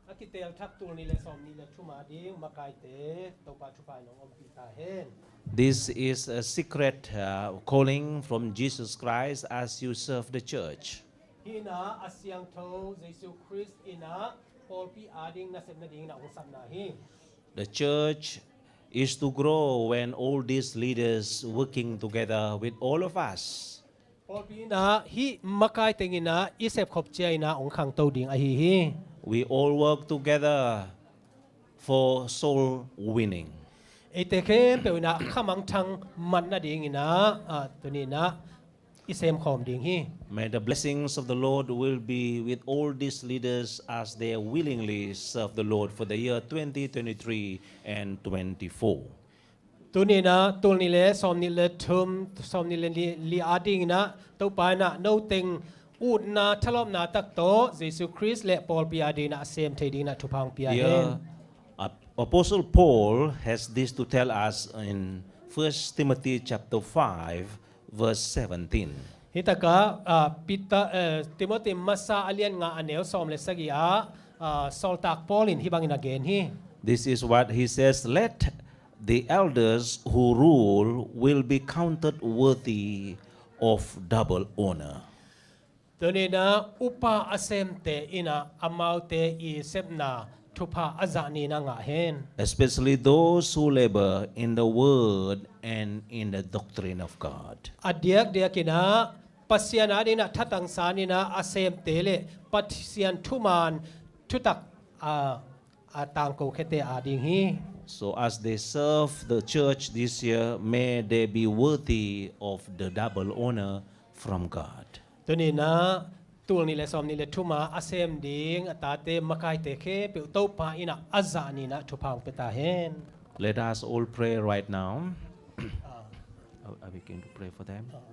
a kitel thak tul nih le sawm nih le thum a ding makaite Topa thupha in hong ompih ta hen. This is a secret, uh, calling from Jesus Christ as you serve the church. Hih in ah a siangtho Jesu Khrist in ah pawlpi a ding nasep nading in ah hong sapna hi. The church is to grow when all these leaders working together with all of us. Pawlpi in ah hih makai teng in ah i sepkhop ciang in ah hong khangto ding ahi hi. We all work together for soul winning. Eite khempeuh in ah khamangthang mat nading in ah, ah, tuni in ah i semkhawm ding hi. May the blessings of the Lord will be with all these leaders as they willingly serve the Lord for the year twenty twenty-three and twenty-four. Tuni in ah tul nih le sawm nih le thum, sawm nih le li, li a ding in ah Topa in ah no teng utna thalawpna tak tawh Jesu Khrist le pawlpi a ding in ah a sem thei ding in ah thupha hong pia hen. Here, Ap-, Apostle Paul has this to tell us in First Timothy chapter five, verse seventeen. Hih takah, ah, Peter, eh, Timothy masa a lian nga a neu sawm le sagih ah, ah, sawltak Paul in hih bangin a gen hi. This is what he says, "Let the elders who rule will be counted worthy of double honor." Tuni in ah upa a semte in ah amaute i sepna thupha a zah ni in ah ngah hen. Especially those who labor in the word and in the doctrine of God. A diakdiak in ah Pasian a ding in ah thatangsa in ah a semte le Pasian thuman thutak a, a tangko khiate a ding hi. So as they serve the church this year, may they be worthy of the double honor from God. Tuni in ah tul nih le sawm nih le thum a a sem ding a tate makaite khempeuh Topa in ah a zah ni in ah thupha hong pia ta hen. Let us all pray right now. Ah. Are, are we going to pray for them? Ah.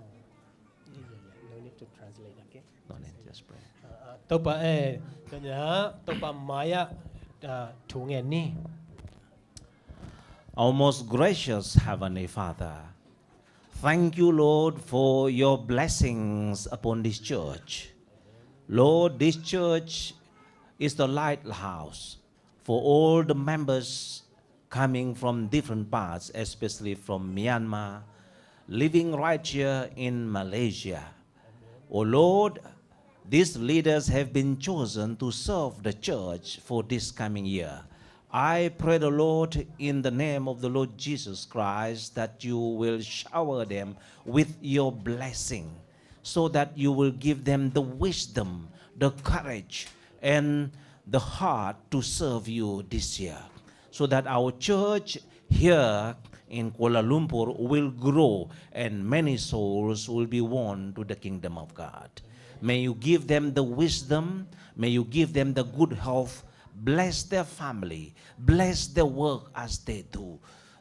No need to translate, okay? No need, just pray. Ah, ah, Topa, eh, tuni in ah Topa mai ah, ah, thu ngen ni. Our most gracious Heavenly Father, thank you, Lord, for your blessings upon this church. Lord, this church is the lighthouse for all the members coming from different parts, especially from Myanmar, living right here in Malaysia. Oh Lord, these leaders have been chosen to serve the church for this coming year. I pray, the Lord, in the name of the Lord Jesus Christ, that you will shower them with your blessing, so that you will give them the wisdom, the courage, and the heart to serve you this year, so that our church here in Kuala Lumpur will grow and many souls will be won to the kingdom of God. May you give them the wisdom, may you give them the good health, bless their family, bless their work as they do,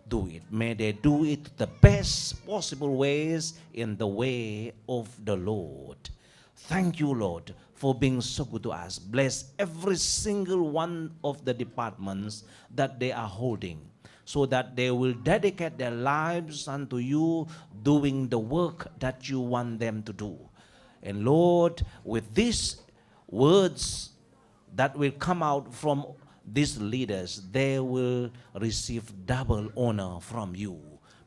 do it. May they do it the best possible ways in the way of the Lord. Thank you, Lord, for being so good to us. Bless every single one of the departments that they are holding, so that they will dedicate their lives unto you, doing the work that you want them to do. And Lord, with these words that will come out from these leaders, they will receive double honor from you,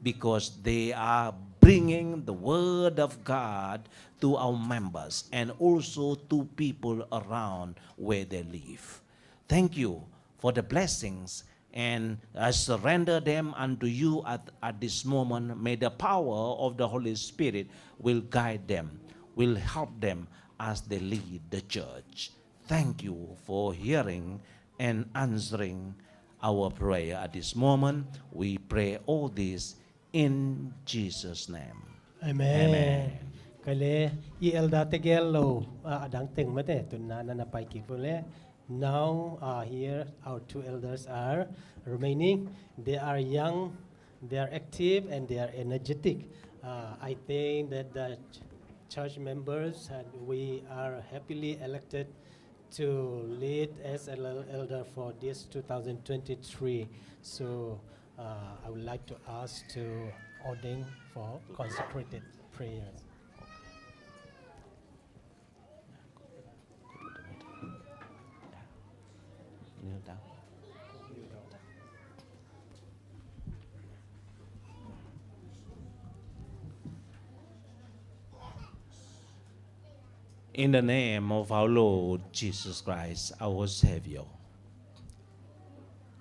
because they are bringing the word of God to our members and also to people around where they live. Thank you for the blessings, and I surrender them unto you at, at this moment. May the power of the Holy Spirit will guide them, will help them as they lead the church. Thank you for hearing and answering our prayer at this moment. We pray all this in Jesus' name. Amen. Amen. Kale, i elder tegel lo, ah, adang teng mate, tun na na na pai kik lo le. Now, uh, here our two elders are remaining. They are young, they are active, and they are energetic. Uh, I think that the ch-, church members, uh, we are happily elected to lead as an el-, elder for this two thousand twenty-three. So, uh, I would like to ask to ordain for consecrated prayers. In the name of our Lord Jesus Christ, our Savior,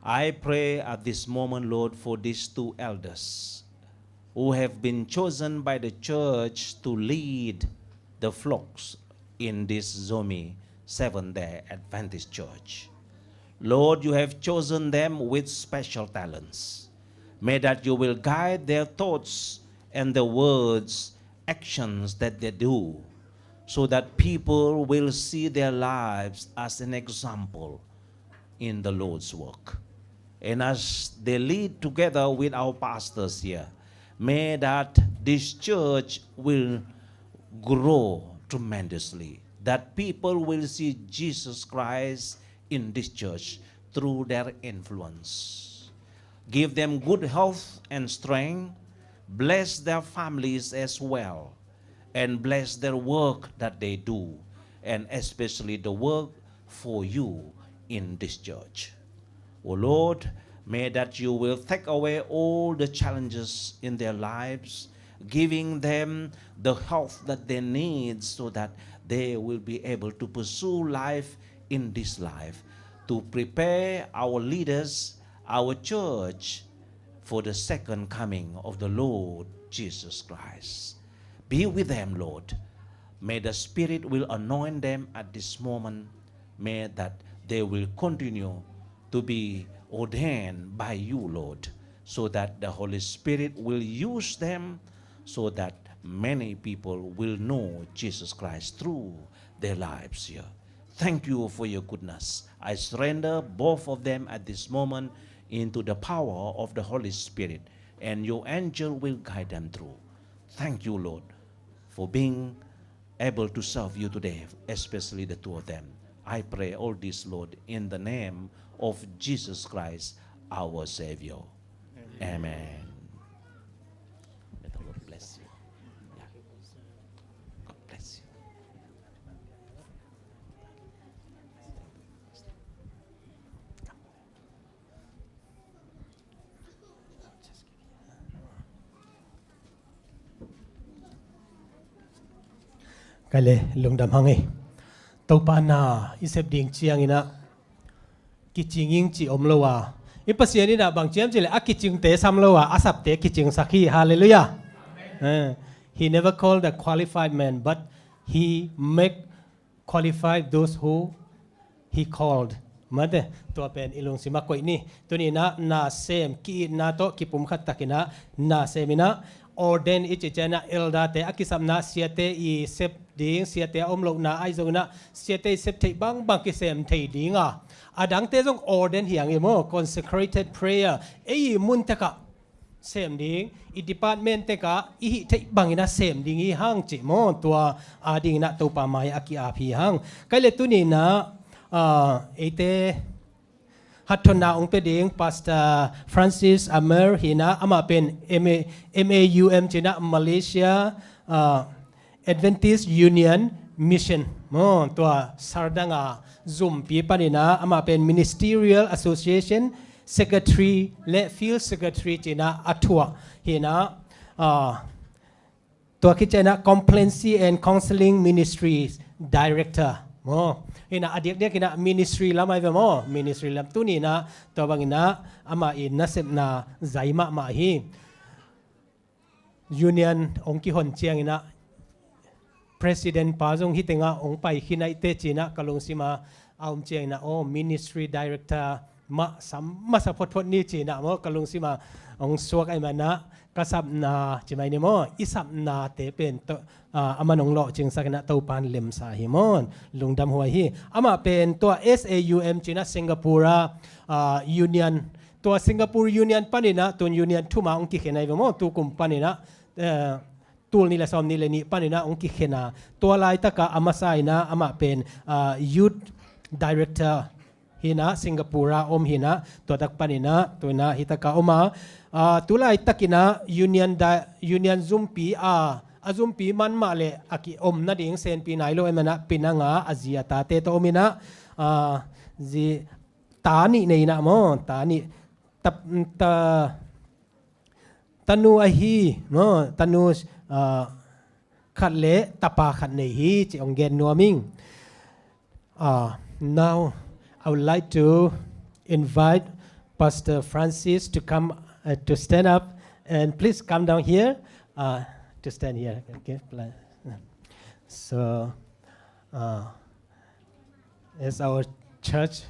I pray at this moment, Lord, for these two elders who have been chosen by the church to lead the flocks in this Zomi Seventh-day Adventist Church. Lord, you have chosen them with special talents. May that you will guide their thoughts and their words, actions that they do, so that people will see their lives as an example in the Lord's work. And as they lead together with our pastors here, may that this church will grow tremendously, that people will see Jesus Christ in this church through their influence. Give them good health and strength. Bless their families as well, and bless their work that they do, and especially the work for you in this church. Oh Lord, may that you will take away all the challenges in their lives, giving them the health that they need so that they will be able to pursue life in this life, to prepare our leaders, our church, for the second coming of the Lord Jesus Christ. Be with them, Lord. May the Spirit will anoint them at this moment. May that they will continue to be ordained by you, Lord, so that the Holy Spirit will use them, so that many people will know Jesus Christ through their lives here. Thank you for your goodness. I surrender both of them at this moment into the power of the Holy Spirit, and your angel will guide them through. Thank you, Lord, for being able to serve you today, especially the two of them. I pray all this, Lord, in the name of Jesus Christ, our Savior. Amen. May the Lord bless you. Yeah. God bless you. Kale, lungdam hang ei. Topa na i sep ding ciangin ah kicing ing ci om lo a, i Pasian in ah bang ci hiam cih leh a kicingte sam lo a, a sapte kicingsak hi. Halleluiah. Eh, he never called the qualified man, but he make qualified those who he called. Mate, tua pen i lungsim ah koih ni. Tuni-in ah nasem, ki-itna tawh kipumkhat takin ah nasem in ah, ordain i cih ciangin ah elder-te a kisapna, siate i sep ding, siate a om lohna ahi zongin ah siate i sep theih bangbang kisem thei ding a, a dangte zong ordain hi hang hi maw, consecrated prayer, ei i mun tek ah sem ding, i department tek ah i hih theih bangin ah sem ding hi hang cih maw, tua adingin ah Topa mai-ah a ki-ap hi hang. Kei le tuni-in ah, ah, eite hatthonna hong pia ding Pastor Francis Amer hi-in ah, amah pen M A, M A U M cih in ah Malaysia, ah, Adventist Union Mission maw, tua Sardanga zumpi panin ah, amah pen Ministerial Association Secretary le Field Secretary cih in ah a thuah hi-in ah, ah, tua khit ciangin ah Complacency and Counseling Ministry Director maw. Hi-in ah a diakdiakin ah ministry lam ahi ve maw, ministry lam. Tuni-in ah tua bangin ah amah i nasepna zai mahmah hi. Union hong kihon ciangin ah president pa zong hih tengah hong pai khin ahih teh ci-in ah ka lungsim ah a om ciangin ah, aw, ministry director mah sam masa photphot ni ci-in ah maw, ka lungsim ah hong suak ahih manin ah ka sapna ci mai ni maw, i sapnate pen tawh, ah, aman hong lawhcingsak in ah Topa'n lemsa hi maw, lungdam huai hi. Amah pen tua S A U M cih in ah Singapore ah, ah, Union, tua Singapore Union panin ah tun Union thum ah hong kikhen ahi ve maw, tu kum panin ah, eh, tul nih le sawmnih le nih panin ah hong kikhen a, tua laitak ah a masa in ah amah pen, ah, youth director hi-in ah Singapore ah om hi-in ah, tua tak panin ah tu-in ah hih tak ah om a, ah, tu laitakin ah Union da, Union zumpi a, a zumpi man mah leh a ki-om nading senpi nai lo ahih manin ah Penang ah a zi a tate tawh om in ah, ah, zi, ta nih nei in ah maw, ta nih, ta, ta, tanu ahi maw, tanu, ah, khat le tapa khat nei hi cih hong gen nuam ing. Ah, now I would like to invite Pastor Francis to come, uh, to stand up, and please come down here, uh, to stand here. Okay, pla-, so, uh, as our church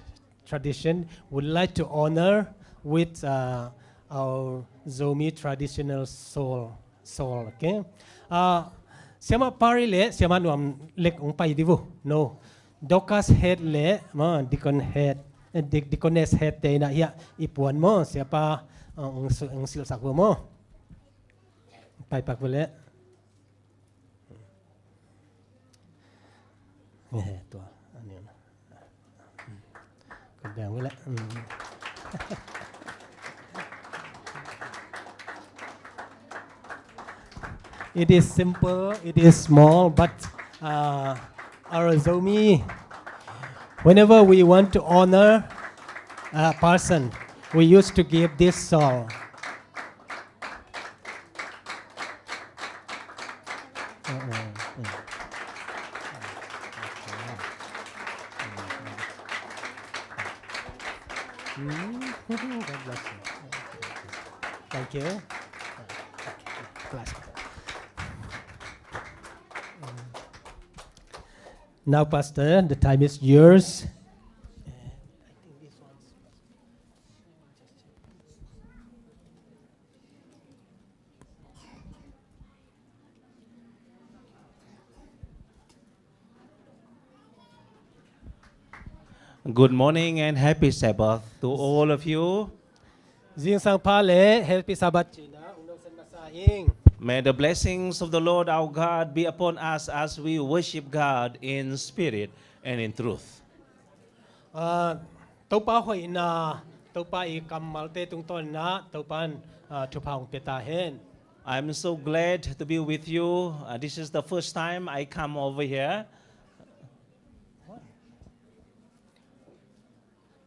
tradition, would like to honor with, uh, our Zomi traditional shawl, shawl, okay? Uh, Siamah Pari le Siamah Nuam Lek hong pai di vo. No. Dorcas Head le, maw, Deacon Head, eh, Di-, Deaconess Head te in ah hiah i puan maw, Siapa, uh, hong su-, hong silhsak vo maw. Pai pak vo le. Eh, tua. It is simple, it is small, but, uh, our Zomi, whenever we want to honor a person, we used to give this shawl. Mm, God bless you. Thank you. Bless you. Now, Pastor, the time is yours. Good morning and happy Sabbath to all of you. Zingsang pha le happy Sabbath cihna hong dongsak masa ing. May the blessings of the Lord our God be upon us as we worship God in spirit and in truth. Ah, Topa hoihna, Topa i kammalte tungtawn in ah Topa'n, ah, thupha hong pia ta hen. I'm so glad to be with you. Uh, this is the first time I come over here.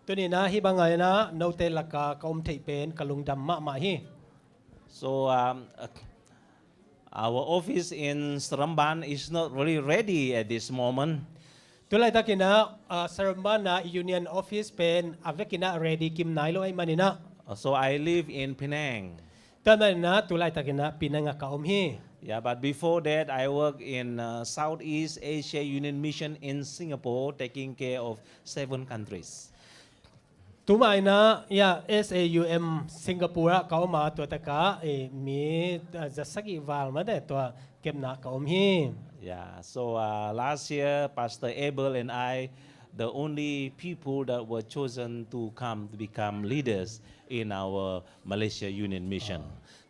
Tuni-in ah hih bang a in ah note lakah ka om theih pen ka lungdam mahmah hi. So, um, uh, our office in Seremban is not really ready at this moment. Tu laitakin ah, ah, Seremban ah Union Office pen a vekin ah ready kim nai lo ahih manin ah. Uh, so I live in Penang. Tua ahih manin ah tu laitakin ah Penang ah ka om hi. Yeah, but before that, I work in, uh, Southeast Asia Union Mission in Singapore, taking care of seven countries. Tumah inah, ya, S A U M Singapore ah ka om a, tua takah, eh, mi, ah, za sagih val mate tua kepna ka om hi. Yeah, so, uh, last year, Pastor Abel and I, the only people that were chosen to come to become leaders in our Malaysia Union Mission.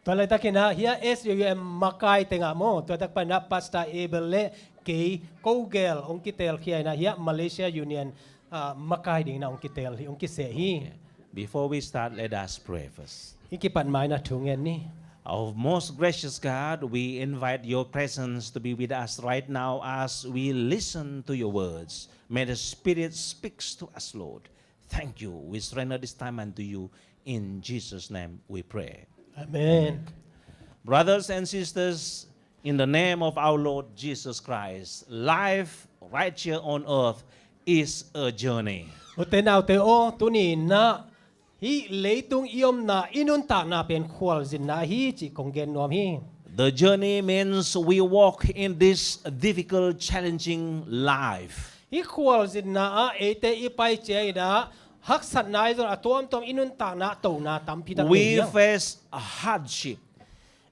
Tua laitakinah hiah S U M makai tengah maw, tua tak panah Pastor Abel le kei kogel hong kitelkhia inah hiah Malaysia Union, ah, makai dinginah hong kitel hi, hong kiseh hi. Okay. Before we start, let us pray first. I kipat mainah thu ngen ni. Our most gracious God, we invite your presence to be with us right now as we listen to your words. May the Spirit speaks to us, Lord. Thank you. We surrender this time unto you. In Jesus' name we pray. Amen. Brothers and sisters, in the name of our Lord Jesus Christ, life right here on earth is a journey. Ute naute aw, tuni inah hih leitung i omna, i nuntakna pen khualzinna hi cih kong gen nuam hi. The journey means we walk in this difficult, challenging life. Hih khualzinna ah eite i pai ciang inah haksatna ahi zong a tuamtuam i nuntakna tona tampi tak we face a hardship.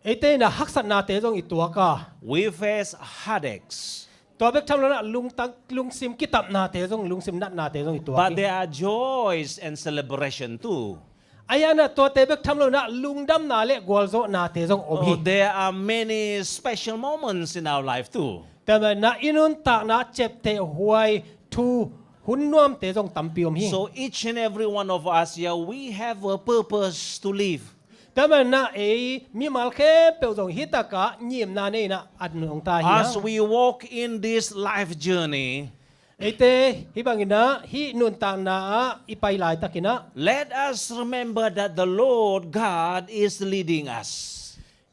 Eite inah haksatnate zong i tuak a. We face heartaches. Tua bek tham lo inah lungtang, lungsim kitapnate zong, lungsim natnate zong i tuak hi. But there are joys and celebration too. Ahi inah tuate bek tham lo inah lungdamna le gualzawhnate zong om hi. Oh, there are many special moments in our life too. Tua maninah i nuntakna ciaptehhuai thu hun nuamte zong tampi om hi. So each and every one of us here, we have a purpose to live. Tua maninah ei mimal khempeuh zong hih takah ngimna nei inah at nungta hi. As we walk in this life journey, eite hih banginah hih nuntakna ah i pai laitakinah, let us remember that the Lord God is leading us.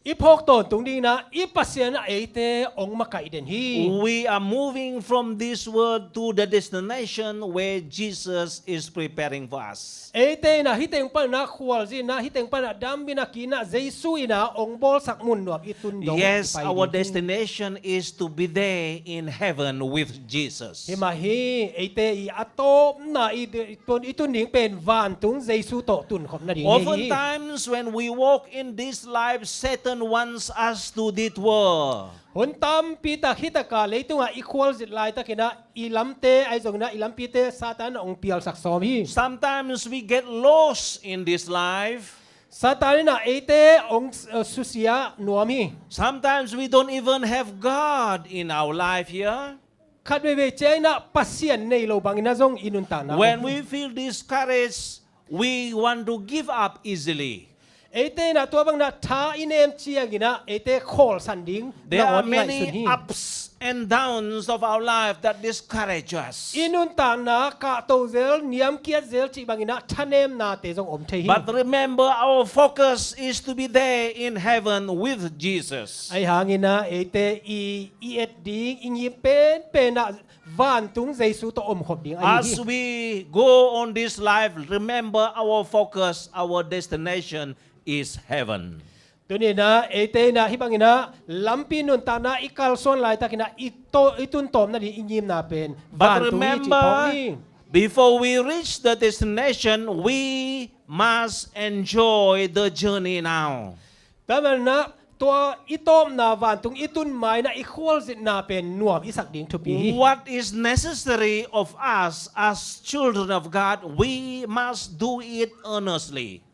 I phawk tawntung dinginah i Pasian ah eite hong makaih den hi. We are moving from this world to the destination where Jesus is preparing for us. Eite inah hih teng paninah khualzinna, hih teng paninah dambina kinah Jesu inah hong bawlsak mun nuam i tun dong. Yes, i pai our ding hi. Destination is to be there in heaven with Jesus. Himah hi, eite i a tawpna i, i tun, i tun ding pen vantung Jesu tawh tunkhop nading hi. Oftentimes when we walk in this life, Satan wants us to detour. Hun tampi tak hih takah leitungah i khualzin laitakinah i lamte ahi zonginah i lampite Satan hong pialsak sawm hi. Sometimes we get lost in this life. Satan inah eite hong, uh, susia nuam hi. Sometimes we don't even have God in our life here. Khat veivei cianginah Pasian nei lo banginah zong i nuntakna. When we feel discouraged, we want to give up easily. Eite inah tua banginah tha i nem cianginah eite khawlsan ding. There are many ups and downs of our life that discourage us. I nuntakna kahto zel, niamkiat zel cih banginah thanemnate zong om thei hi. But remember, our focus is to be there in heaven with Jesus. Ahi hanginah eite i, i et ding, i ngim penpenah vantung Jesu tawh omkhop ding ahi hi. As we go on this life, remember our focus, our destination is heaven. Tuninah eite inah hih banginah lampi nuntakna i kalsuan laitakinah i, i tuntawm nading i ngimna pen vantung hi cih phawk ni. But remember, before we reach the destination, we must enjoy the journey now. Tua maninah tua i tawpna vantung i tun mainah i khualzinna pen nuam i sak ding thupi hi. What is necessary of us as children of God, we must do it earnestly.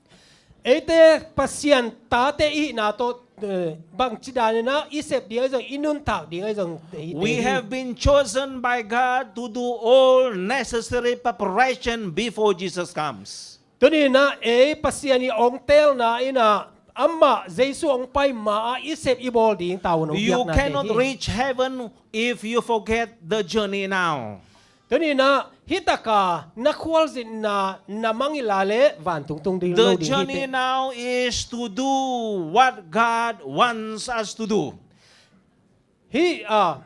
Eite Pasian tate i hihna tawh, eh, bangci daninah i sep ding ahi zong, i nuntak ding ahi zong, eite hi. We have been chosen by God to do all necessary preparation before Jesus comes. Tuninah ei Pasian i hong teelna inah amah Jesu hong pai ma-ah i sep i bawl ding tavuan hong piaknate hi. You cannot reach heaven if you forget the journey now. Tuninah hih takah na khualzinna na mangngilh le vantung tung ding lo ding hi teh. The journey now is to do what God wants us to do. Hih, ah,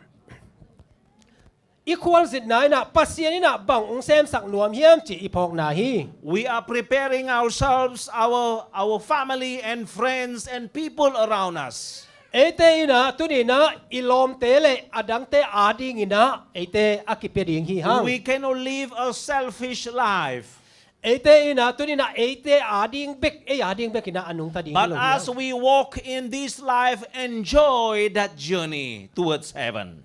i khualzinna inah Pasian inah bang hong semsak nuam hiam cih i phawkna hi. We are preparing ourselves, our, our family and friends and people around us. Eite inah tuninah i lawmte le adangte adinginah eite a kipia ding hi hang. We cannot live a selfish life. Eite in ah, tuni in ah, eite ading bek, ei ading bek in ah a nungta ding hi lo hi hang. But as we walk in this life, enjoy that journey towards heaven.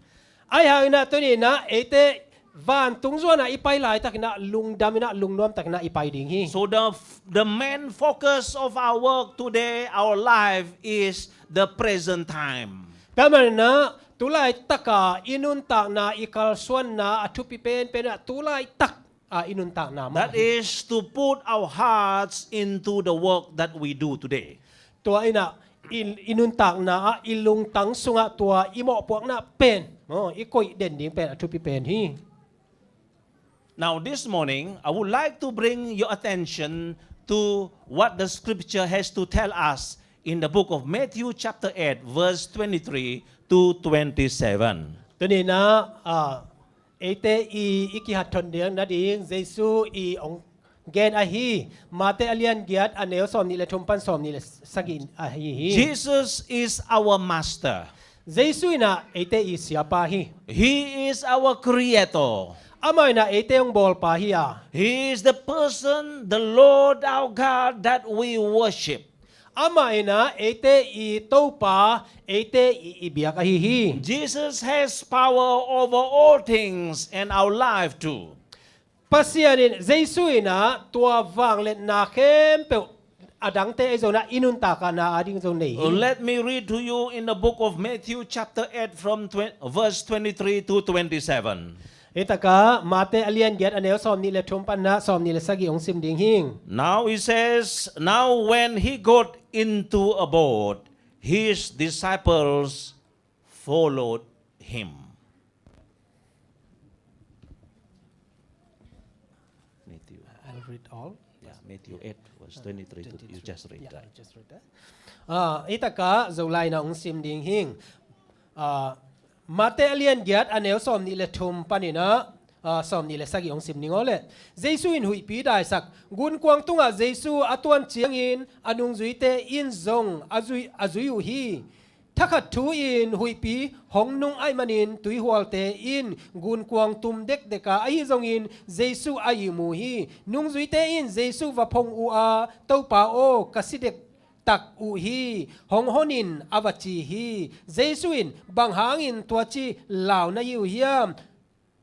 Ahih hangin ah, tuni in ah, eite vantung zuan ah i pai laitak in ah, lungdam in ah, lungnuam tak in ah i pai ding hi. So the, the main focus of our work today, our life, is the present time. Tua manin ah, tulaitak a i nuntakna, i kalsuanna, a thupi penpen ah, tulaitak a i nuntakna mah hi. That is to put our hearts into the work that we do today. Tua in ah, i, i nuntakna ah, i lungtang sungah tua i mawhpuakna pen, maw, i koih den ding pen a thupi pen hi. Now, this morning, I would like to bring your attention to what the scripture has to tell us in the book of Matthew chapter eight, verse twenty-three to twenty-seven. Tuni in ah, ah, eite i, i kihat thon ding nading, Jesu i ong gen ahi, Mate a lian giat, a neu sawmnih le thum pan sawmnih le sagih ahi hi. Jesus is our master. Jesu in ah eite i siapa hi. He is our creator. Amah in ah eite hong bawlpa hi a. He is the person, the Lord our God that we worship. Amah in ah eite i Topa, eite i, i biak ahi hi. Jesus has power over all things and our life too. Pasian in, Jesu in ah tua vangliatna khempeuh, a dangte ahi zongin ah, i nuntakna ading zong nei hi. Let me read to you in the book of Matthew chapter eight from twen-, verse twenty-three to twenty-seven. Hih takah Mate a lian giat, a neu sawmnih le thum pan ah sawmnih le sagih hong sim ding hing. Now he says, now when he got into a boat, his disciples followed him. Matthew. I'll read all. Yeah, Matthew eight, verse twenty-three to, you just read that. Yeah, I just read that. Ah, hih takah Zolai in ah hong sim ding hing. Ah, Mate a lian giat, a neu sawmnih le thum panin ah, ah, sawmnih le sagih hong sim ning aw leh. Jesu in huihpi daisak. Gunkuang tungah Jesu a tuan ciangin, a nungzuite in zong a zui, a zui uh hi. Thakhat thu-in huihpi hong nung ahih manin tuihualte in gunkuang tum dekdek a, ahi zongin Jesu a ihmu hi. Nungzuite in Jesu va phong uh a, Topa aw, ka si dektak uh hi, hong hon in, a va ci hi. Jesu in, bang hangin tua ci lau na hi uh hiam?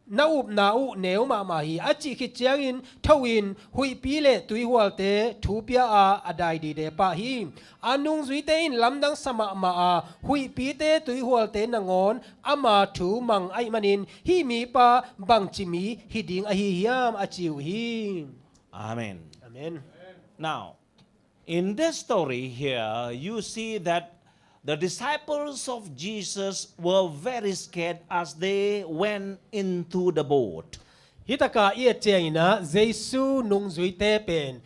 Na upna uh neu mahmah hi, a cih khit ciangin tho-in huihpi le tuihualte thu pia a, a dai dide pah hi. A nungzuite in lamdang sa mahmah a, huihpite tuihualte nangawn ama thu mang ahih manin, hih mipa bangci mi hi ding ahi hiam, a ci uh hi. Amen. Amen. Now, in this story here, you see that the disciples of Jesus were very scared as they went into the boat. Hih takah i et ciangin ah, Jesu nungzuite pen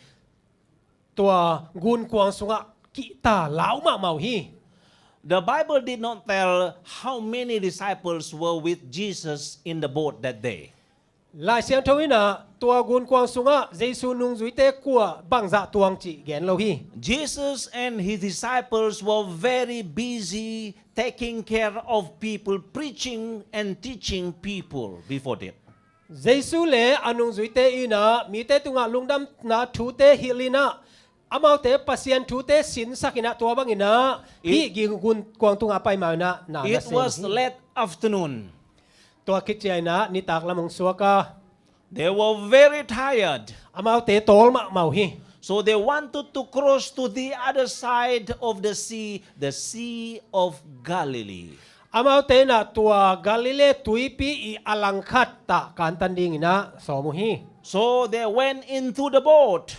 tua gunkuang sungah kihta lau mahmah uh hi. The Bible did not tell how many disciples were with Jesus in the boat that day. Lai Siangtho in ah tua gunkuang sungah Jesu nungzuite kua bangzah tuang cih gen lo hi. Jesus and his disciples were very busy taking care of people, preaching and teaching people before death. Jesu le a nungzuite in ah mite tungah lungdamna thute hilh in ah, amaute Pasian thute sinsak in ah, tua bangin ah hih gunkuang tungah pai ma-in ah na nasem hi. It was late afternoon. Tua khit ciangin ah nitak lam hong suak a. They were very tired. Amaute tawl mahmah uh hi. So they wanted to cross to the other side of the sea, the Sea of Galilee. Amaute in ah tua Galilee tuipi i a langkhat ah kantan dingin ah sawm uh hi. So they went into the boat.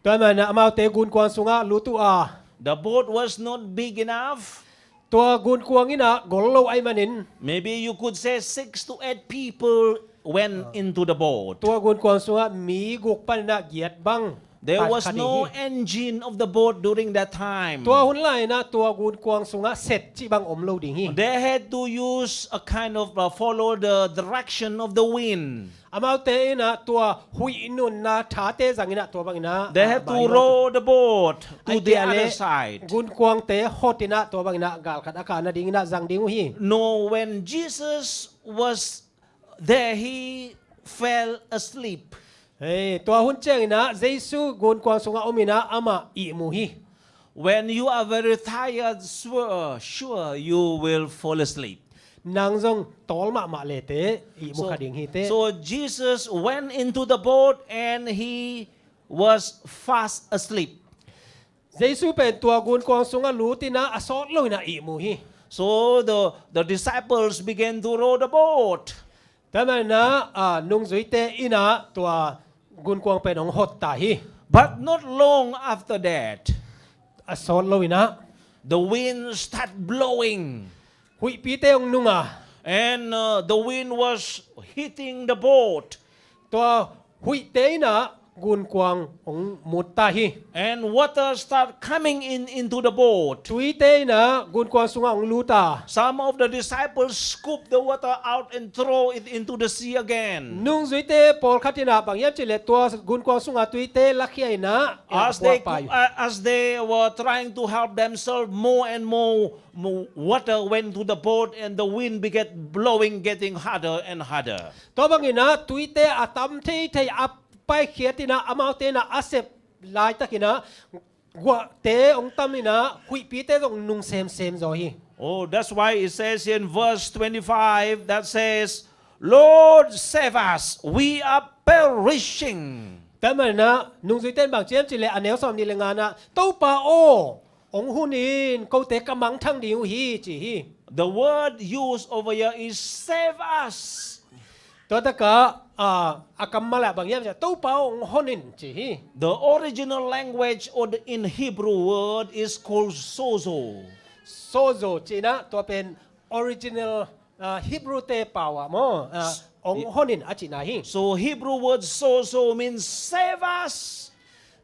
Tua manin ah amaute gunkuang sungah lut uh a. The boat was not big enough. Tua gunkuang in ah gol lo ahih manin. Maybe you could say six to eight people went into the boat. Tua gunkuang sungah mi guk panin ah giat bang. There was no engine of the boat during that time. Tua hun lai-in ah tua gunkuang sungah set cih bang om lo ding hi. They had to use a kind of, uh, follow the direction of the wind. Amaute in ah tua huih nunna thate zangin ah tua bangin ah, they have to row the boat to the other side. Gunkuangte hot in ah tua bangin ah galkhat a kah nadingin ah zang ding uh hi. No, when Jesus was there, he fell asleep. Hei, tua hun cianginah Jesu gunkuang sungah ominah amah ihmu hi. When you are very tired, sure, sure you will fall asleep. Nang zong tawl mahmah lete ihmu kha ding hi teh. So Jesus went into the boat and he was fast asleep. Jesu pen tua gunkuang sungah lutinah a sawt loinah ihmu hi. So the, the disciples began to row the boat. Tua maninah a nungzuite inah tua gunkuang pen hong hotta hi. But not long after that, a sawt loinah the wind start blowing. Huihpite hong nunga. And uh, the wind was hitting the boat. Tua huihte inah gunkuang hong mutta hi. And water start coming in into the boat. Tuite inah gunkuang sungah hong luta. Some of the disciples scoop the water out and throw it into the sea again. Nungzuite pawlkhat inah bang hiam cihleh tua gunkuang sungah tuite lakhia inah as they, uh, as they were trying to help themselves, more and more, more water went to the boat and the wind began blowing, getting harder and harder. Tua banginah tuite a tam theithei a paikhiat inah amaute inah a sep laitakinah guahte hong taminah huihpite zong nung semsem zaw hi. Oh, that's why it says in verse twenty-five that says, "Lord, save us, we are perishing." Tua maninah nungzuite in bang ci hiam cihleh a neu sawm nih le nganah, "Topa aw, hong hun in, kote ka mangthang ding uh hi," ci hi. The word used over here is save us. Tua takah a kammal ah bang hiam cihleh, "Topa aw, hong hon in," ci hi. The original language or the, in Hebrew word is called sozo. Sozo cinah tua pen original, ah, Hebrew te pau ah maw, ah, hong hon in a cihna hi. So Hebrew word sozo means save us.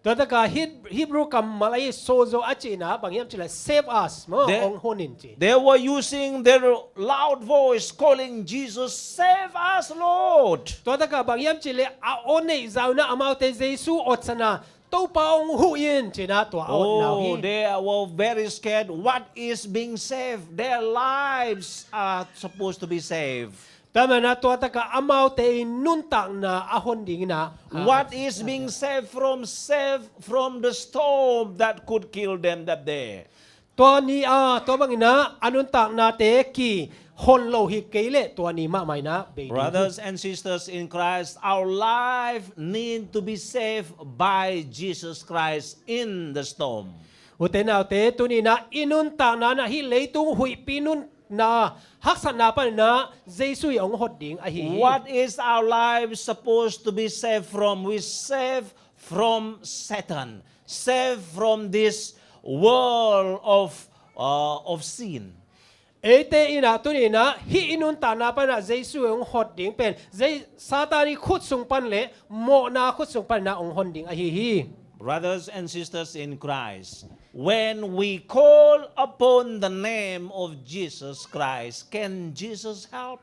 Tua takah Heb-, Hebrew kammal ahi sozo a cihna bang hiam cihleh save us maw, hong hon in ci. They were using their loud voice calling Jesus, "Save us, Lord." Tua takah bang hiam cihleh a aw neih zaunah amaute Jesu awtsana, "Topa hong huh in," cinah tua a awtna uh hi. Oh, they were very scared. What is being saved? Their lives are supposed to be saved. Tua maninah tua takah amaute i nuntakna a hon dinginah, ah, what is being saved from, saved from the storm that could kill them that day? Tua ni a, tua banginah a nuntaknate kihon lo hi kei leh tua ni mahmah inah bei ding hi. Brothers and sisters in Christ, our life need to be saved by Jesus Christ in the storm. Ute naute, tuninah i nuntakna inah hih leitung huihpi nun na haksatna paninah Jesu i hong hot ding ahi hi. What is our life supposed to be saved from? We save from Satan, save from this world of, uh, of sin. Eite inah tuninah hih i nuntakna paninah Jesu i hong hot ding pen Satan i khut sung pan le mawhna khut sung paninah hong hon ding ahi hi. Brothers and sisters in Christ, when we call upon the name of Jesus Christ, can Jesus help?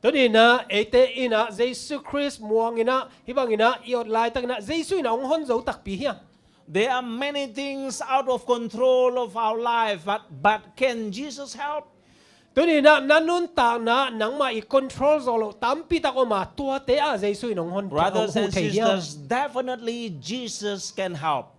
Tuninah eite inah Jesu Khrist muanginah hih banginah i awt laitakinah Jesu inah hong hon zo takpi hiam? There are many things out of control of our life, but, but can Jesus help? Tuninah na nuntakna nangmah i control zawh loh tampitak om a, tuate ah Jesu in hong hon, hong huh thei hiam? Brothers and sisters, definitely Jesus can help.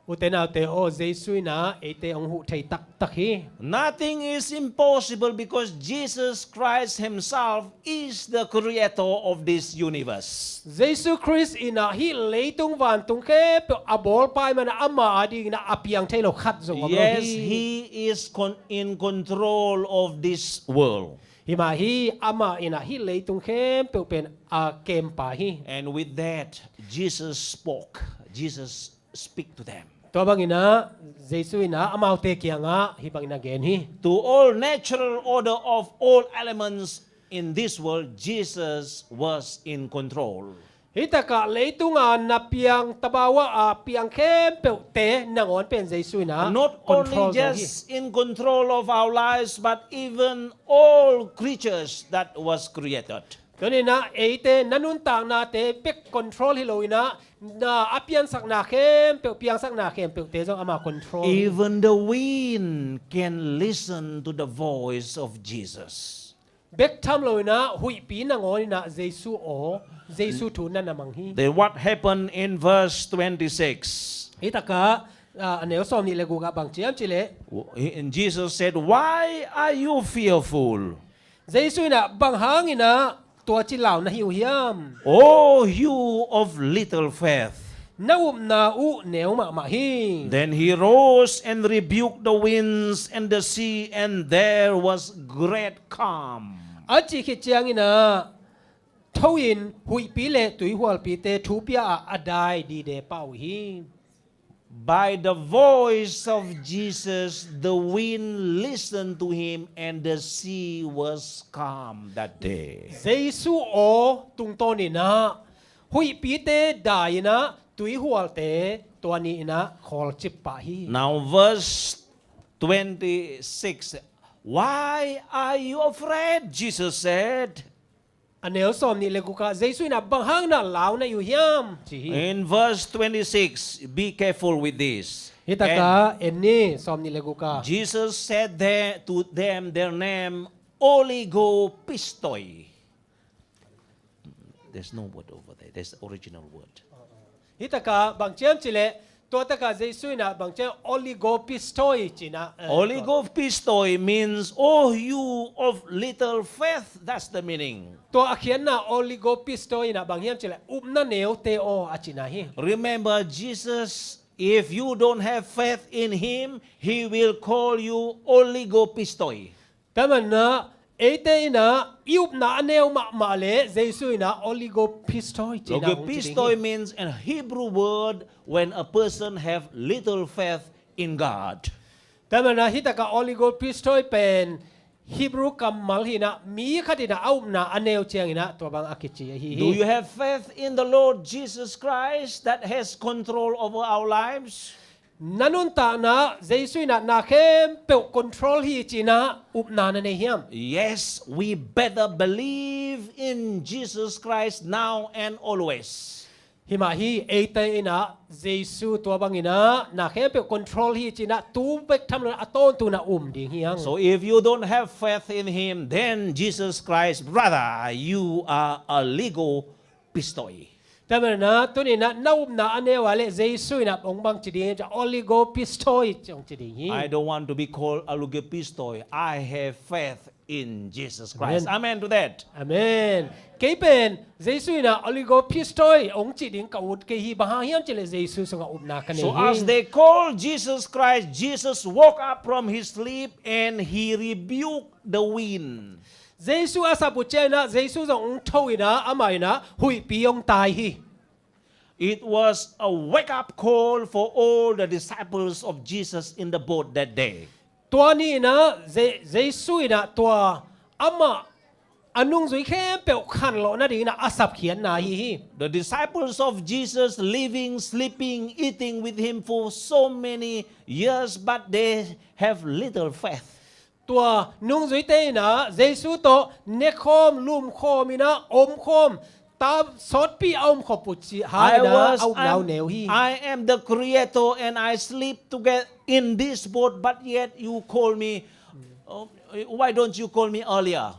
Ute naute aw, Jesu inah eite hong huh thei taktak hi. Nothing is impossible because Jesus Christ himself is the creator of this universe. Jesu Khrist inah hih leitung vantung khempeuh a bawlpa ahih manin ama adingin a piang thei lo khat zong om lo hi. Yes, he is con-, in control of this world. Hi mah hi, amah inah hih leitung khempeuh pen a kempa hi. And with that, Jesus spoke. Jesus speak to them. Tua banginah Jesu inah amaute kiangah hih banginah gen hi. To all natural order of all elements in this world, Jesus was in control. Hih takah leitunga na piang, tabawa a piang khempeuhte nangawn pen Jesu inah control zo hi. Not only just in control of our lives, but even all creatures that was created. Tuninah eite na nuntaknate bek control hi loinah, na a piansakna khempeuh, piangsakna khempeuhte zong ama control hi. Even the wind can listen to the voice of Jesus. bek tham lo inah huihpi nangawn inah Jesu aw, Jesu thu na na mang hi. Then what happened in verse twenty-six? Hi takah, ah, a neu sawm nih le guk ah bang ci hiam cih leh, and Jesus said, "Why are you fearful?" Jesu inah bang hang inah tua ci lau na hi uh hiam? "Oh, you of little faith." Na upna uh neu mahmah hi. Then he rose and rebuked the winds and the sea, and there was great calm. A cih khit ciang inah tho in huihpi le tuihualpite thupia ah a dai dide pah uh hi. By the voice of Jesus, the wind listened to him, and the sea was calm that day. Jesu aw tungtawn inah huihpite dai inah tuihualte tua ni inah khawlcip pah hi. Now verse twenty-six. "Why are you afraid?" Jesus said. A neu sawm nih le guk ah Jesu inah bang hang inah lau na hi uh hiam ci hi. In verse twenty-six, be careful with this. Hi takah en ni, sawm nih le guk ah. Jesus said there to them their name, Oligopistoi. There's no word over there. There's the original word. Hi takah bang ci hiam cih leh, tua takah Jesu inah bang ci hiam, Oligopistoi ci inah, eh, Oligopistoi means, "Oh, you of little faith." That's the meaning. Tua a khiatna Oligopistoi inah bang hiam cih leh, upna neute aw a cihna hi. Remember Jesus, "If you don't have faith in him, he will call you Oligopistoi." Tua manin ah eite inah i upna a neu mahmah leh Jesu inah Oligopistoi ci inah hong ci ding hi. Logopistoi means a Hebrew word when a person have little faith in God. Tua manin ah hi takah Oligopistoi pen Hebrew kammal hi inah mi khat inah a upna a neu ciang inah tua bang a kici ahi hi. Do you have faith in the Lord Jesus Christ that has control over our lives? Na nuntakna Jesu inah na khempeuh control hi ci inah upna na nei hiam? Yes, we better believe in Jesus Christ now and always. Hi mah hi, eite inah Jesu tua bang inah na khempeuh control hi ci inah tu bek tham lo inah a tawntung inah um ding hi hang. So if you don't have faith in him, then Jesus Christ, brother, you are Oligopistoi. Tua manin ah tuni inah na upna a neu a leh Jesu inah hong bang ci ding hi, Oligopistoi ci hong ci ding hi. I don't want to be called Oligopistoi. I have faith in Jesus Christ. Amen. Amen to that. Amen. Kei pen Jesu inah Oligopistoi hong cih ding ka ut kei hi, bang hang hiam cih leh Jesu sungah upna ka nei hi. So as they called Jesus Christ, Jesus woke up from his sleep and he rebuked the wind. Jesu a sap uh ciang inah Jesu zong hong tho inah amah inah huihpi hong tai hi. It was a wake-up call for all the disciples of Jesus in the boat that day. Tua ni inah Je-, Jesu inah tua amah a nungzui khempeuh khanlawh nading inah a sapkhiatna ahi hi. The disciples of Jesus living, sleeping, eating with him for so many years, but they have little faith. Tua nungzuite inah Jesu tawh nekhawm, lumkhawm inah omkhawm, ta sawtpi a omkhop uh cih hang inah a upna uh neu hi. I am the creator and I sleep together in this boat, but yet you call me, uh, why don't you call me earlier?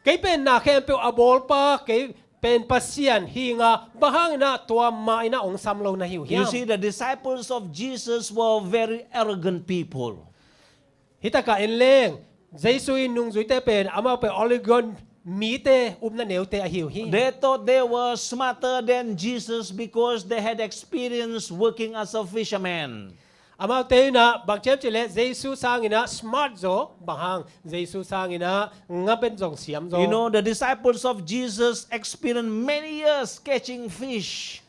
Kei pen na khempeuh a bawlpa, kei pen Pasian hi ing a, bang hang inah tua mah inah hong sam lo na hi uh hiam? You see, the disciples of Jesus were very arrogant people. Hi takah en leng, Jesu in nungzuite pen, amau pen Oligopistoi mite, upna neute ahi uh hi. They thought they were smarter than Jesus because they had experience working as a fisherman. Amaute inah bang ci hiam cih leh Jesu sang inah smart zaw, bang hang, Jesu sang inah ngabet zong siam zaw. You know, the disciples of Jesus experienced many years catching fish.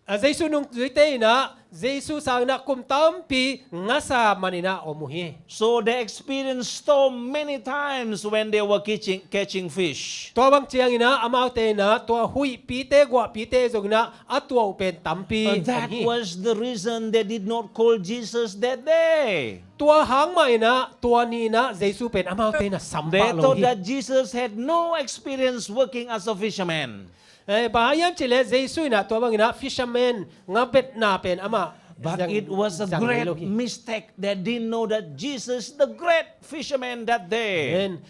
A Jesu nungzuite inah Jesu sang inah kum tampi ngasa man inah om uh hi. So they experienced storm many times when they were catching, catching fish. Tua bang ciang inah amaute inah tua huihpite, guahpite zong inah a tuah uh pen tampi om hi. That was the reason they did not call Jesus that day. Tua hang mah inah tua ni inah Jesu pen amaute inah sam pah lo hi. They thought that Jesus had no experience working as a fisherman. Eh, bang hang hiam cih leh Jesu inah tua bang inah fisherman, ngabetna pen amah zang, zang ngei lo hi. But it was a great mistake. They didn't know that Jesus is the great fisherman that day. Amen.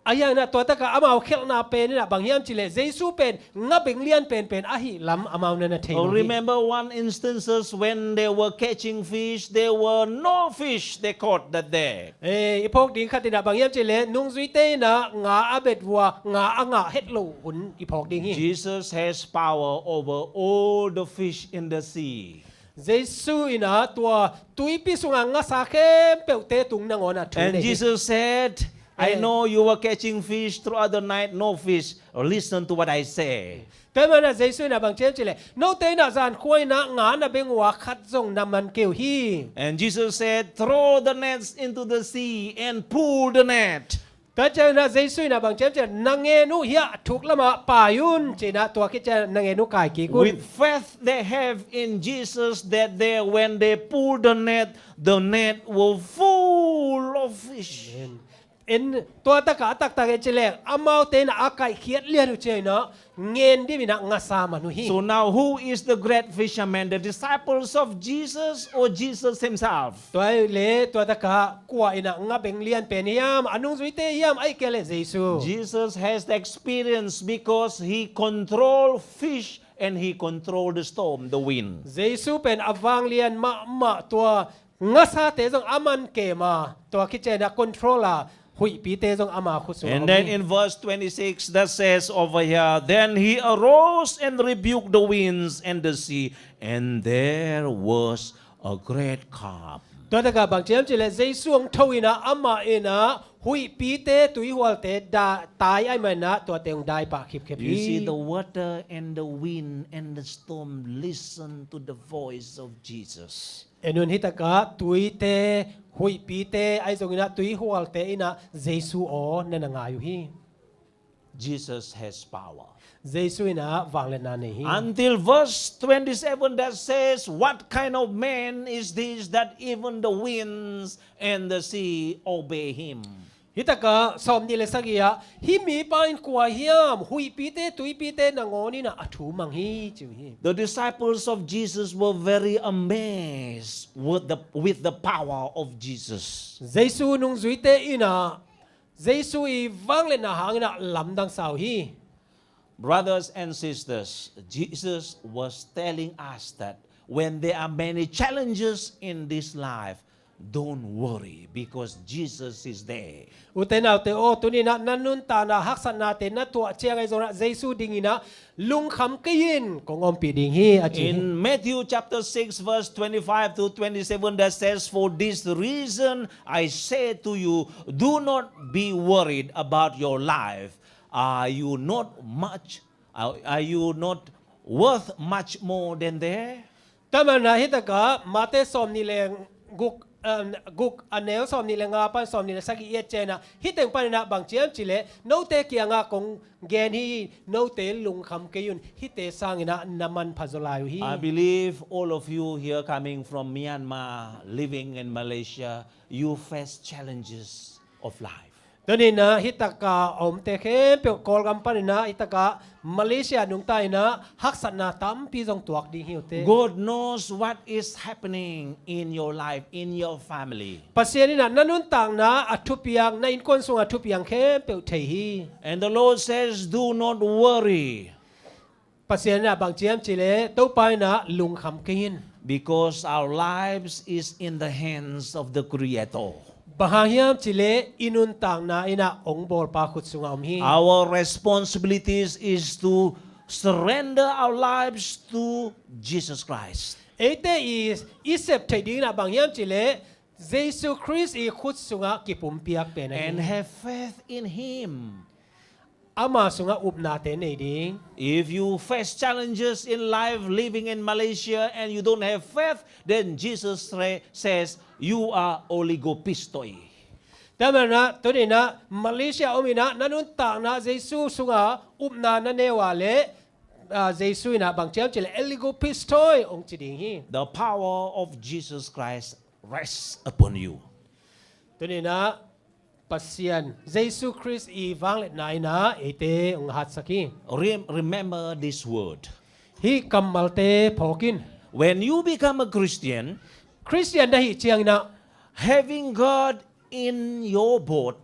Ahi hangin ah tua takah amau khelhna pen in ah bang hiam cih leh Jesu pen ngabeng lian penpen ahih lam amau na na thei lo hi. Remember one instances when they were catching fish, there were no fish they caught that day. Eh, i phawk ding khat in ah bang hiam cih leh nungzuite in ah nga a bet uh a, nga a ngah het loh hun i phawk ding hi. Jesus has power over all the fish in the sea. Jesu in ah tua tuipi sunga ngasa khempeuhte tung nangawn ah thu nei hi. And Jesus said, "I know you were catching fish throughout the night, no fish. Listen to what I say." Tua ahih manin ah Jesu in ah bang ci hiam cih leh, note in ah zankhua in ah nga na beng uh a, khat zong na man kei uh hi. And Jesus said, "Throw the nets into the sea and pull the net." Tua ciangin ah Jesu in ah bang ci hiam cih leh, na ngen uh hiah thuk lamah pai un ci-in ah tua khit ciangin na ngen uh kai kik un. With faith they have in Jesus that day, when they pulled the net, the net were full of fish. Amen. En, tua takah a taktak en ci leng, amaute in ah a kaihkhiat lian uh ciangin ah ngen dim in ah ngasa man uh hi. So now, who is the great fisherman, the disciples of Jesus or Jesus himself? Tua ahih leh tua takah kua in ah ngabeng lian pen hiam, a nungzuite hiam, ahih kei leh Jesu? Jesus has the experience because he control fish and he control the storm, the wind. Jesu pen a vanglian mahmah, tua ngasate zong a man kem a, tua khit ciangin ah control a, huihpite zong ama khut sung a om hi. And then in verse twenty-six that says over here, "Then he arose and rebuked the winds and the sea, and there was a great calm." Tua takah bang ci hiam cih leh Jesu hong tho in ah amah in ah huihpite, tuihualte da-, tai ahih manin ah tuate hong dai pah khipkhep hi. You see, the water and the wind and the storm listen to the voice of Jesus. En un, hih takah tuite, huihpite, ahi zongin ah tuihualte in ah Jesu aw na na ngai uh hi. Jesus has power. Jesu in ah vangliatna nei hi. Until verse twenty-seven that says, "What kind of man is this that even the winds and the sea obey him?" Hih takah sawmnih le sagih ah, hih mipa in kua hiam, huihpite, tuipite nangawn in ah a thu mang hi, ci uh hi. The disciples of Jesus were very amazed with the, with the power of Jesus. Jesu nungzuite in ah Jesu i vangliatna hangin ah lamdang sa uh hi. Brothers and sisters, Jesus was telling us that when there are many challenges in this life, don't worry, because Jesus is there. Ute naute aw, tuni in ah na nuntakna haksatnate na tuah ciang ahi zongin ah Jesu dingin ah lungkham kei in, kong ompih ding hi, a ci hi. In Matthew chapter six, verse twenty-five to twenty-seven, that says, "For this reason I say to you, do not be worried about your life. Are you not much, are, are you not worth much more than they?" Tua ahih manin ah hih takah Mate sawmnih le guk, um, guk a neu sawmnih le nga pan sawmnih le sagih i et ciangin ah, hih teng panin ah bang ci hiam cih leh, note kiangah kong gen hi, note lungkham kei un, hihte sangin ah na manpha zaw lai uh hi. I believe all of you here coming from Myanmar, living in Malaysia, you face challenges of life. Tuni in ah hih takah a omte khempeuh, Kawlgam panin ah hih takah Malaysia nungta in ah haksatna tampi zong tuak ding hi ute. God knows what is happening in your life, in your family. Pasian in ah na nuntakna a thupiang, na innkuan sungah thupiang khempeuh thei hi. And the Lord says, "Do not worry." Pasian in ah bang ci hiam cih leh, Topa in ah lungkham kei in. Because our lives is in the hands of the Creator. Bang hang hiam cih leh i nuntakna in ah hong bawlpa khut sungah om hi. Our responsibilities is to surrender our lives to Jesus Christ. Eite i, i sep theih ding in ah bang hiam cih leh, Jesu Khrist i khut sungah kipumpiak pen ahi. And have faith in Him. Ama sungah upnate nei ding. If you face challenges in life living in Malaysia and you don't have faith, then Jesus re-, says, "You are oligopistoi." Tua ahih manin ah, tuni in ah Malaysia om in ah, na nuntakna Jesu sungah upna na nei uh a leh, ah, Jesu in ah bang ci hiam cih leh, "Oligopistoi," hong ci ding hi. The power of Jesus Christ rests upon you. Tuni in ah Pasian, Jesu Khrist i vangliatna in ah eite hong hatsak hi. Rem-, remember this word. Hih kammalte phawk in. When you become a Christian, Khristian na hih ciangin ah, having God in your boat,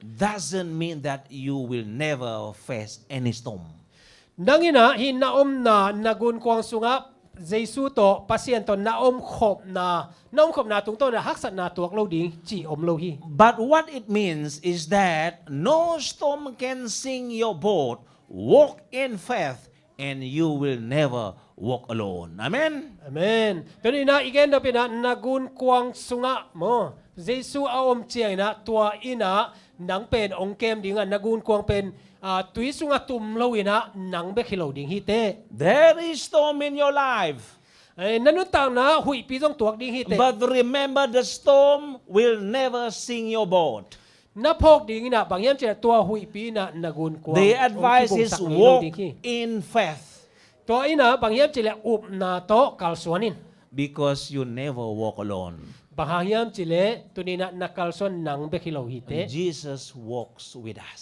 doesn't mean that you will never face any storm. Nang in ah hih na omna na gunkuang sungah Jesu tawh, Pasian tawh na omkhopna, na omkhopna tungtawn ah haksatna tuak lo ding cih om lo hi. But what it means is that no storm can sink your boat. Walk in faith and you will never walk alone. Amen. Amen. Tuni in ah i gen nop in ah na gunkuang sungah maw, Jesu a om ciangin ah tua in ah nang pen ong kem ding a, na gunkuang pen, ah, tui sungah tum lo in ah nang bek hi lo ding hi teh. There is storm in your life. Eh, na nuntakna huihpi zong tuak ding hi teh. But remember, the storm will never sink your boat. Na phawk ding in ah bang hiam cih leh tua huihpi in ah na gunkuang ong kibungsak ngei lo ding hi. The advice is walk in faith. Tua in ah bang hiam cih leh upna tawh kalsuan in. Because you never walk alone. Bang hang hiam cih leh tuni in ah na kalsuan nang bek hi lo hi teh. Jesus walks with us.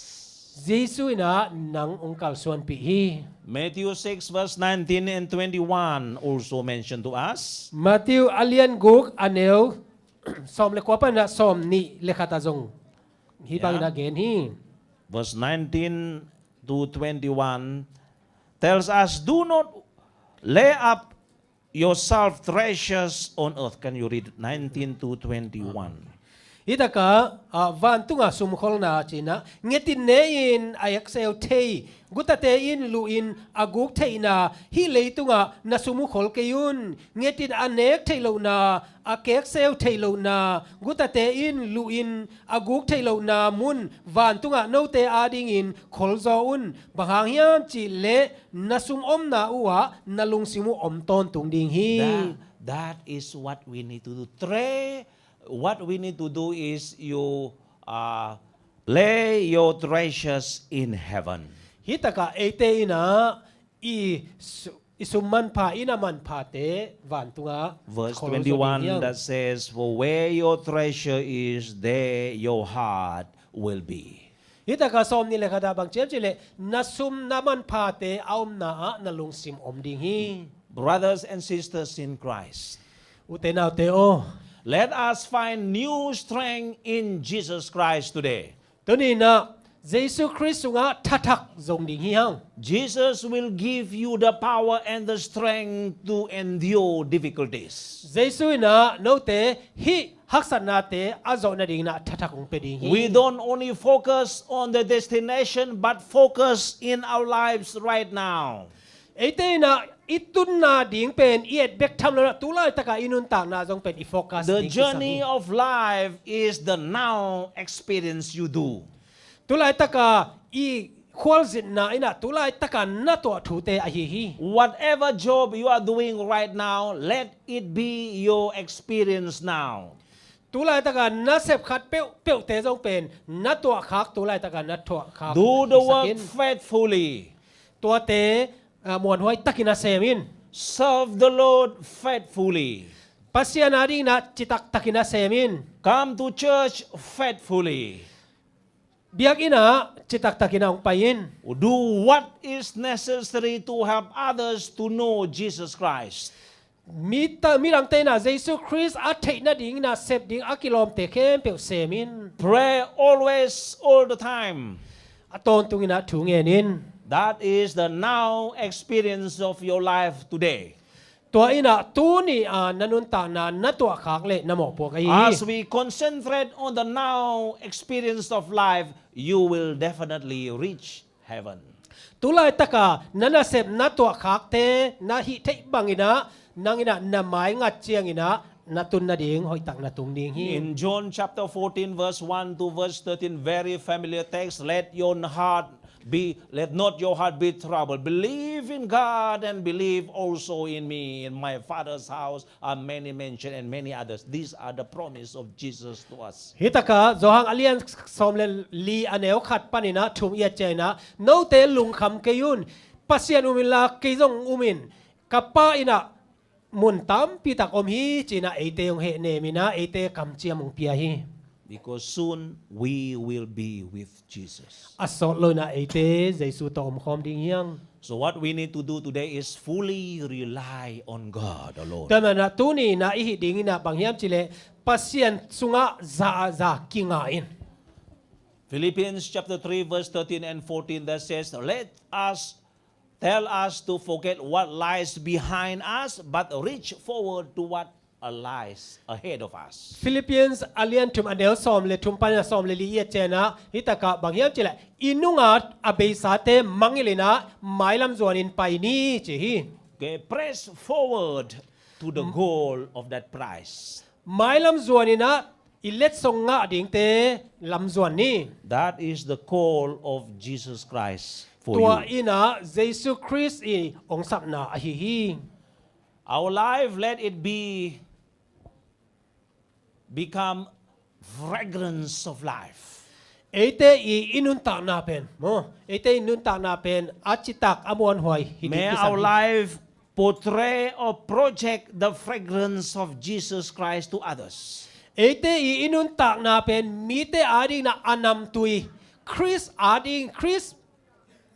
Jesu in ah nang ong kalsuanpih hi. Matthew six verse nineteen and twenty-one also mentioned to us. Matthew a lian guk a neu sawm le kua pan ah sawm nih le khat ah zong hih bang in ah gen hi. Verse nineteen to twenty-one tells us, "Do not lay up yourself treasures on earth." Can you read nineteen to twenty-one? Hih takah, ah, vantungah sumkholna ci-in ah, nget in ne-in a ekseu thei, gutate in luh in a guk theihna, hih leitungah na sum uh khol kei un. Nget in a nek theih lohna, a kekseu theih lohna, gutate in luh in a guk theih lohna mun vantungah note adingin kholzaw un. Bang hang hiam cih leh na sum omna uh ah na lungsim uh om tawntung ding hi. That, that is what we need to do. Tre-, what we need to do is you, uh, lay your treasures in heaven. Hih takah eite in ah i su-, i sum manpha, i na manphate vantungah kholzaw ding hiang. Verse twenty-one that says, "For where your treasure is, there your heart will be." Hih takah sawm nih le khat ah bang ci hiam cih leh na sum na manphate a omna ah na lungsim om ding hi. Brothers and sisters in Christ, ute naute aw, let us find new strength in Jesus Christ today. Tuni in ah Jesu Khrist sungah thathak zong ding hi hang. Jesus will give you the power and the strength to endure difficulties. Jesu in ah note hih haksatnate a zawh nadingin ah thathak hong pia ding hi. We don't only focus on the destination, but focus in our lives right now. Eite in ah i tunna ding pen i et bek tham lo in ah, tu laitakah i nuntakna zong pen i focus ding kisam hi. The journey of life is the now experience you do. Tu laitakah i khualzinna in ah tu laitakah na tuah thute ahi hi. Whatever job you are doing right now, let it be your experience now. Tu laitakah na sep khat peuhpeuhte zong pen na tuahkhak, tu laitakah na tuahkhak hi sakin. Do the work faithfully. Tuate, ah, muanhuai takin a sem in. Serve the Lord faithfully. Pasian adingin ah citak takin a sem in. Come to church faithfully. Biakinn ah citak takin a hong pai in. Do what is necessary to help others to know Jesus Christ. Mi ta-, midangte in ah Jesu Khrist a theih nadingin ah sep ding a kilawmte khempeuh sem in. Pray always, all the time. A tawntungin ah thu ngen in. That is the now experience of your life today. Tua in ah tuni a na nuntakna na tuahkhak le na mawhpuak ahi hi. As we concentrate on the now experience of life, you will definitely reach heaven. Tu laitaka na nasep na tuahkhakte na hih theih bangin ah nang in ah na mai ngat ciangin ah na tun nading hoihtak na tung ding hi. In John chapter fourteen, verse one to verse thirteen, very familiar text, "Let your heart be, let not your heart be troubled. Believe in God and believe also in me. In my Father's house are many mansion and many others." These are the promise of Jesus to us. Hih taka Johan a lian sawm le li a neu khat panin ah thum i et ciangin ah, "Note lungkham kei un, Pasian um inla kei zong um in, ka Pa inn ah mun tampi tak om hi," ci-in ah eite hong hehnem in ah eite kamciam hong pia hi. Because soon we will be with Jesus. A sawt lo in ah eite Jesu tawh omkhawm ding hi hang. So what we need to do today is fully rely on God alone. Tua manin ah tuni in ah i hih ding in ah bang hiam cih leh Pasian sungah za ah za kinga in. Philippians chapter three, verse thirteen and fourteen, that says, "Let us, tell us to forget what lies behind us, but reach forward to what lies ahead of us." Philippians a lian thum, a neu sawm le thum pan a sawm le li i et ciangin ah, hih takah bang hiam cih leh, i nungah a beisate mangngilh in ah, mailam zuanin pai ni, ci hi. Okay, press forward to the goal of that prize. Mailam zuan in ah, i letsong ngah dingte lam zuan ni. That is the call of Jesus Christ for you. Tua in ah Jesu Khrist i hong sapna ahi hi. Our life, let it be, become fragrance of life. Eite i, i nuntakna pen, maw, eite i nuntakna pen a citak, a muanhuai hi ding kisam hi. May our life portray or project the fragrance of Jesus Christ to others. Eite i, i nuntakna pen mite adingin ah a namtui, Khrist ading, Khrist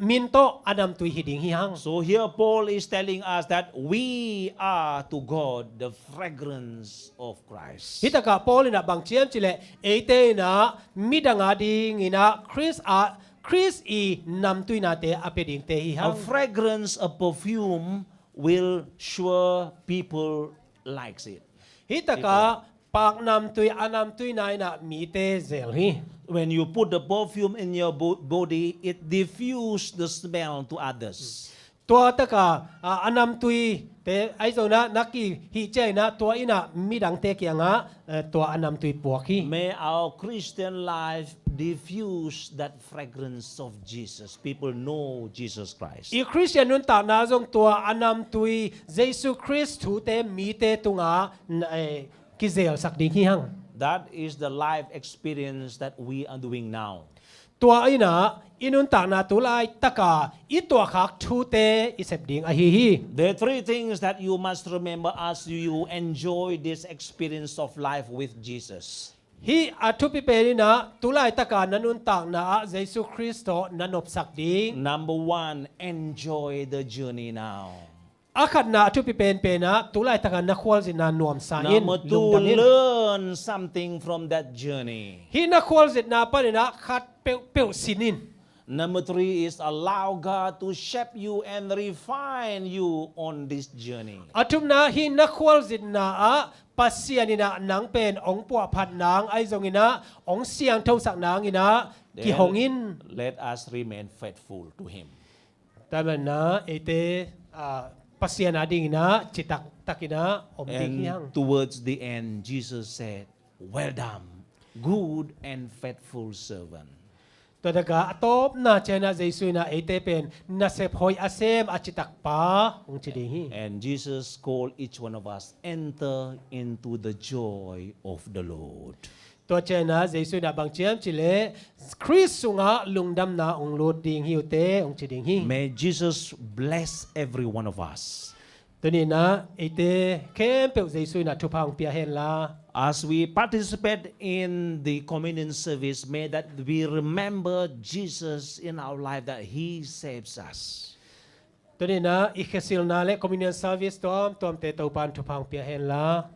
min tawh a namtui hi ding hi hang. So here Paul is telling us that we are to God the fragrance of Christ. Hih takah Paul in ah bang ci hiam cih leh, eite in ah midang adingin ah Khrist a, Khrist i namtuinate a pia dingte hi hang. A fragrance, a perfume will sure people likes it. Hih takah pak namtui, a namtuina in ah mite zel hi. When you put the perfume in your bo-, body, it diffuse the smell to others. Tua takah, a, a namtuite, ahi zongin ah na kihih ciangin ah, tua in ah midangte kiangah, eh, tua a namtui puak hi. May our Christian life diffuse that fragrance of Jesus. People know Jesus Christ. I Khristian nuntakna zong tua a namtui Jesu Khrist thute mite tungah, n-, eh, kizelsak ding hi hang. That is the life experience that we are doing now. Tua in ah i nuntakna tu laitaka i tuahkhak thute i sep ding ahi hi. There are three things that you must remember as you enjoy this experience of life with Jesus. Hih a thupi pen in ah tu laitaka na nuntakna ah Jesu Khrist tawh na nopsak ding. Number one, enjoy the journey now. A khatna, a thupi penpen ah tu laitaka na khualzinna nuamsa in. Number two, lungdam in. Learn something from that journey. Hih na khualzinna panin ah khat peuhpeuh sin in. Number three is allow God to shape you and refine you on this journey. A thumna, hih na khualzinna ah Pasian in ah nang pen hong puahphat nang, ahi zongin ah hong siangthosak nangin ah kihong in. Then let us remain faithful to Him. Tua manin eite, ah, Pasian adingin ah citak takin ah om ding hi hang. And towards the end, Jesus said, "Well done, good and faithful servant." Tua takah a tawpna ciangin ah Jesu in ah eite pen nasep hoih a sem a citak pa hong ci ding hi. And Jesus called each one of us, "Enter into the joy of the Lord." Tua ciangin ah Jesu in ah bang ci hiam cih leh, Khrist sungah lungdamna hong lut ding hi uh teh, hong ci ding hi. May Jesus bless every one of us. Tuni in ah eite khempeuh Jesu in ah thupha hong pia hen la. As we participate in the communion service, may that we remember Jesus in our life, that He saves us. Tuni in ah i khesilna le communion service tuamtuamte Topa'n thupha hong pia hen la.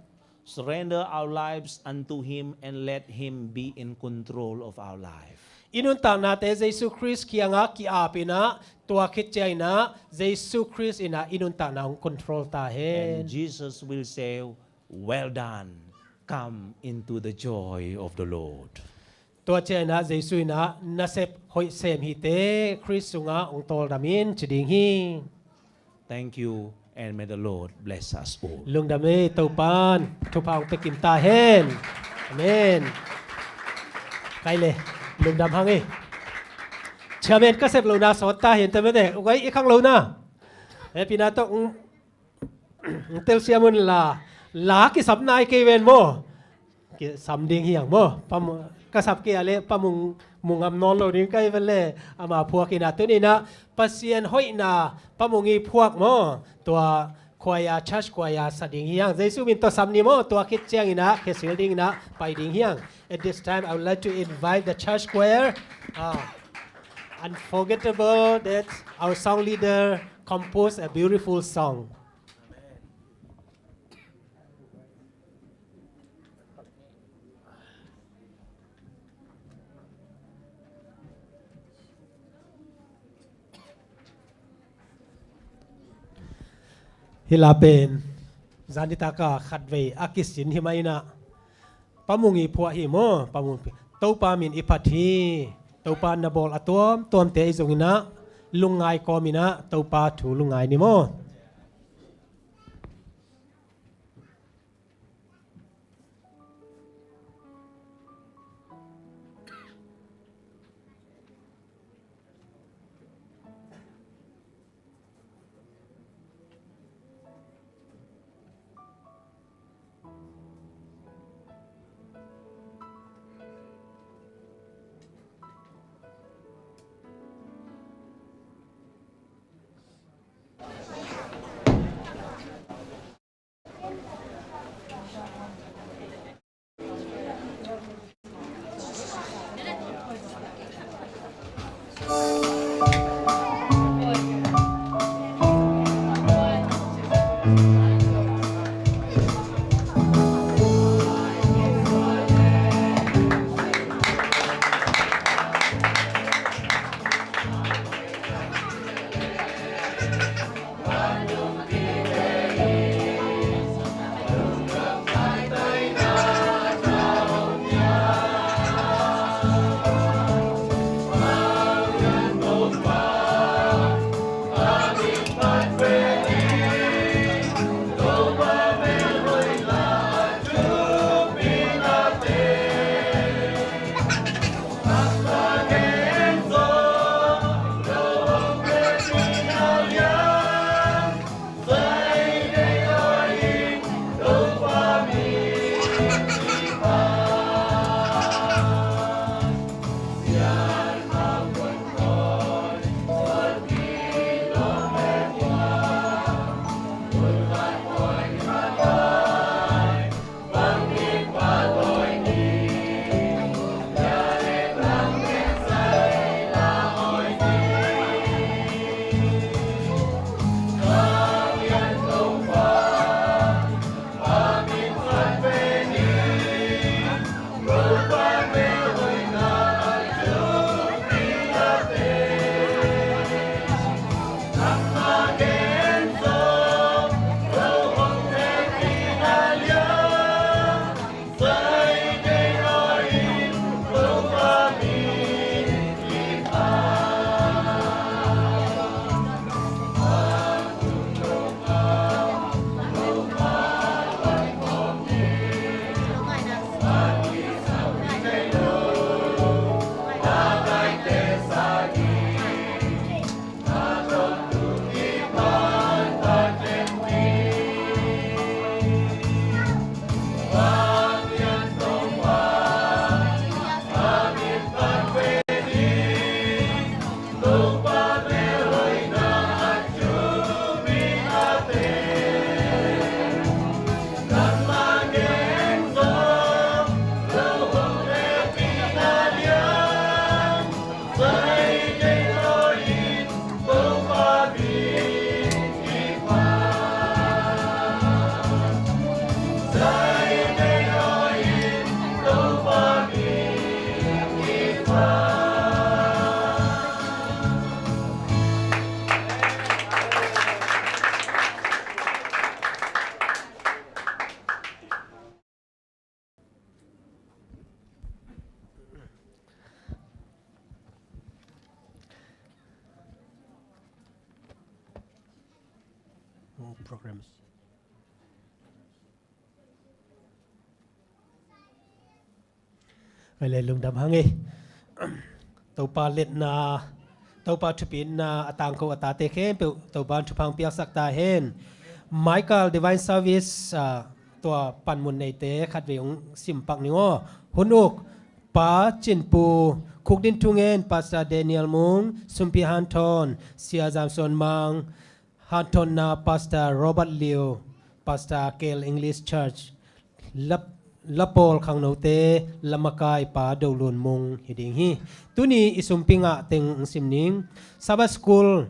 Surrender our lives unto Him and let Him be in control of our life. I nuntaknate Jesu Khrist kiangah ki-ap in ah, tua khit ciangin ah Jesu Khrist in ah i nuntakna hong control ta hen. And Jesus will say, "Well done, come into the joy of the Lord." Tua ciangin ah Jesu in ah, "Nasep hoih sem hi teh, Khrist sungah hong tawldam in," ci ding hi. Thank you, and may the Lord bless us all. Lungdam ei, Topa'n thupha hong pia kim ta hen. Amen. Kai le, lungdam hang ei. Chairman ka sep lohna sawt ta hen, ta mete. Ukai i khang lohna. Happy na tok. Telsiam un la, la kisam nai kei ven maw. Kisam ding hi hang maw. Pam, ka sap kei a leh Pa Mung, Mung am nawn lo ding kai ven leh. Ama phuak in ah tuni in ah Pasian hoihna Pa Mung i phuak maw. Tua choir, church choir sa ding hi hang. Jesu min tawh sam ni maw. Tua khit ciangin ah khesil ding in ah pai ding hi hang. At this time, I would like to invite the church choir. Ah, unforgettable that our song leader composed a beautiful song. Hih la pen zan nitaka khatvei a kisin hi mah inah, Pa Mung i phuah hi maw, Pa Mung. Topa min i phat hi. Topa na bawl a tuamtuamte i zong inah, lungngai kawm inah Topa thu lungngai ni maw. Programs. Hei le, lungdam hang e. Topa liatna, Topa thupitna a tangko a tate khempeuh Topa in thupha piaksak ta hen. Michael Divine Service, ah, tua panmun neite khatvei hong simpak ning aw. Hun uk, Pa Cin Pu, khukdin thungen Pastor Daniel Mung, sumpi hanthawn Sia Zam Suan Mang, hanthotna Pastor Robert Liu, Pastor Kel English Church, lap, lapawl khangnote, lamakai Pa Do Lun Mung hi ding hi. Tuni i sumpi ngah teng sim ning. Sabbath School.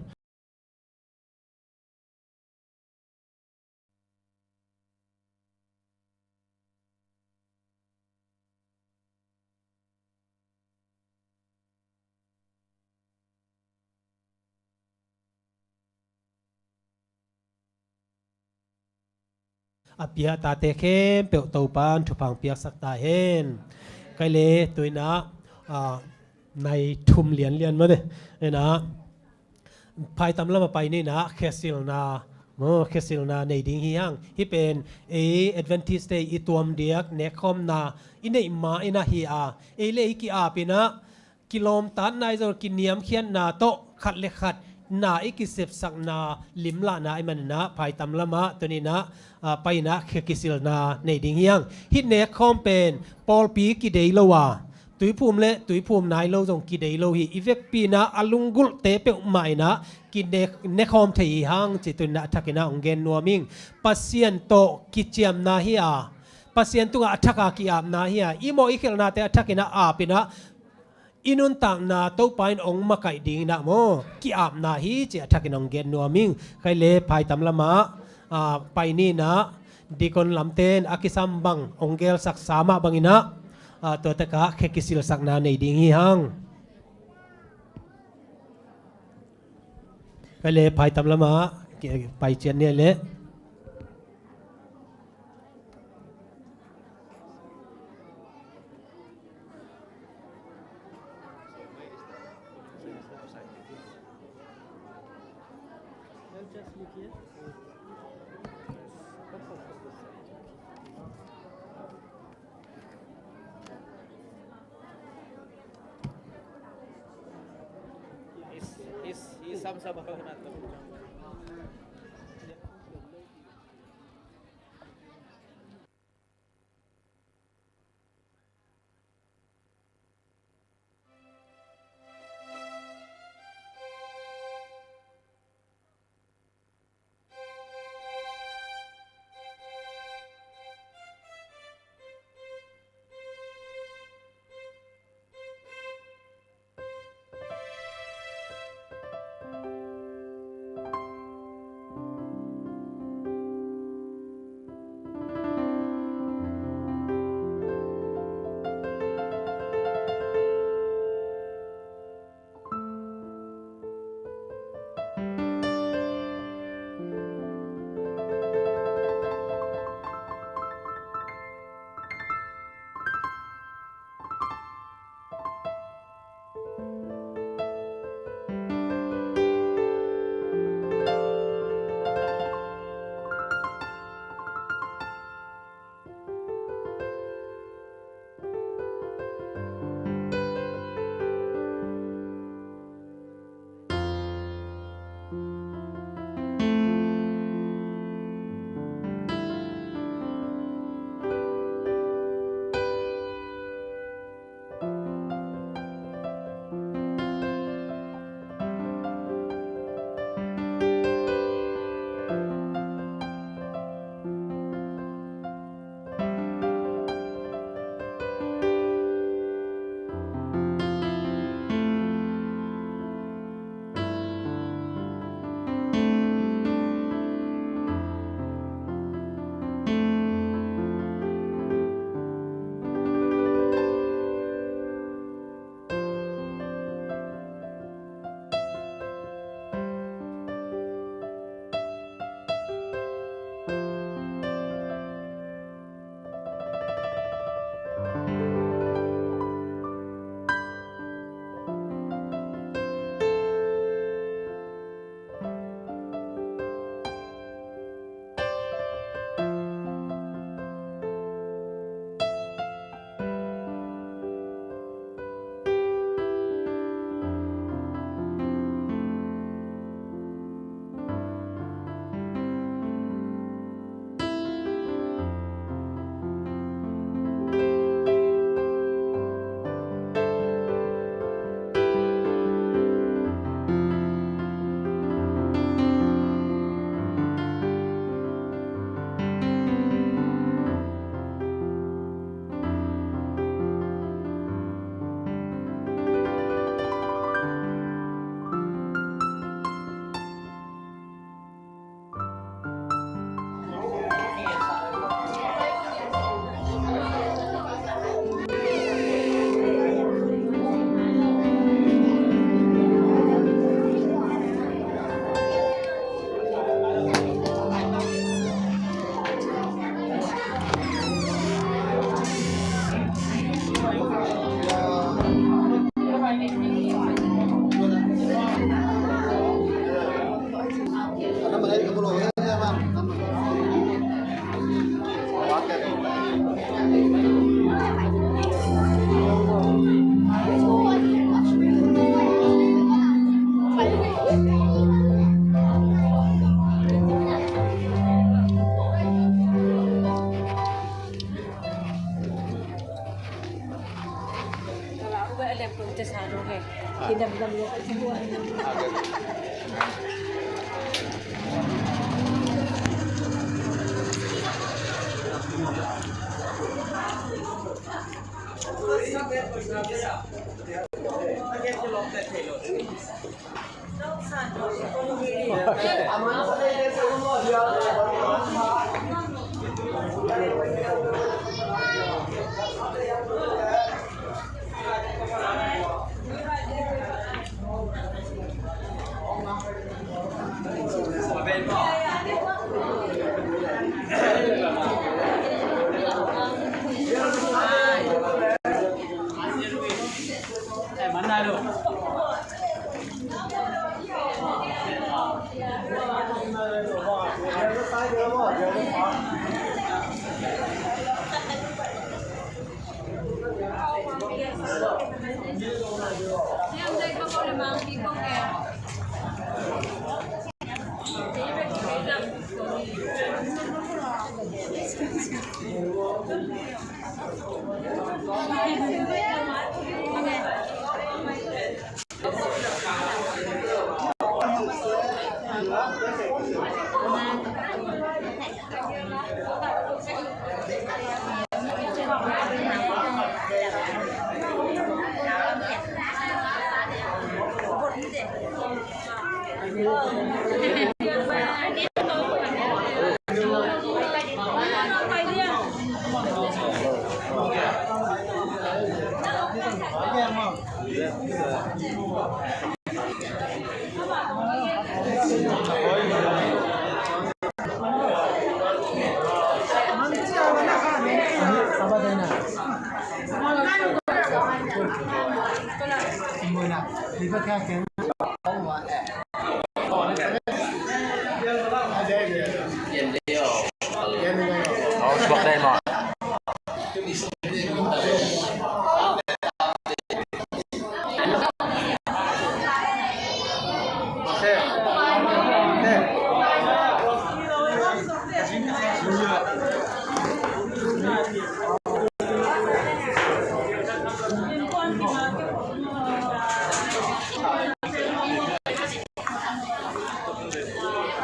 A pia a tate khempeuh Topan thupha piaksak ta hen. Kai le tuinah, ah, nai thum lianlian mate. Enah phaitam lamah pai ninah khesilna, mo, khesilna nei ding hi hang. Hih pen ei Adventist te i tuam diak nekkhawmna i neih ma inah hi a, ei le ei ki-ap inah kilawmtatna i zong kiniamkhiatna tawh khat le khat na i kisepsakna limlahna i maninah phaitam lamah tuninah, ah, painah khe kisilna nei ding hi hang. Hih nekkhawm pen pawlpi kidei lo a, tuiphum le tuiphum nai lo zong kidei lo hi. I vekpi inah a lunggulhte peuhmah inah kine, nekhawm thei hi hang ci tuninah a thakinah hong gen nuam ing. Pasian tawh kiciamna hi a, Pasian tungah a thaka ki-apna hi a, i mawh i khelhnate a thakinah ap inah i nuntakna Topa in hong makaih dinginah maw ki-apna hi ci a thakin hong gen nuam ing. Kai le phaitam lamah, ah, pai ninah dikon lamten a kisam bang hong gelsaksa mah banginah, ah, tua takah khe kisilsakna nei ding hi hang. Kai le phaitam lamah ki-, pai ciat ni le.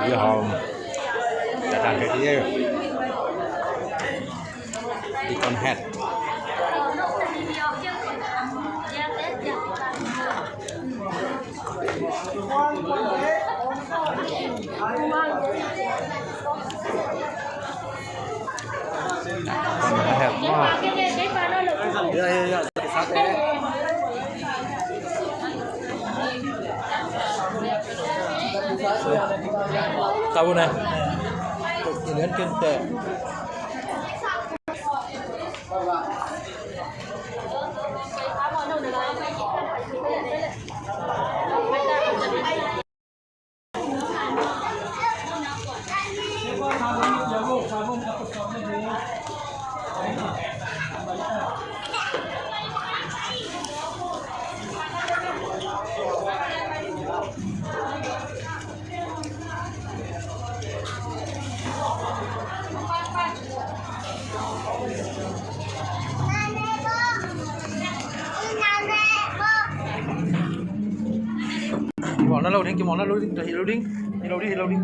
Iya, hom. Datang ke dia. Deacon Head. Tahu na. Ilian kente. Kimawh na lo ding, kimawh na lo ding, hi lo ding, hi lo ding, hi lo ding.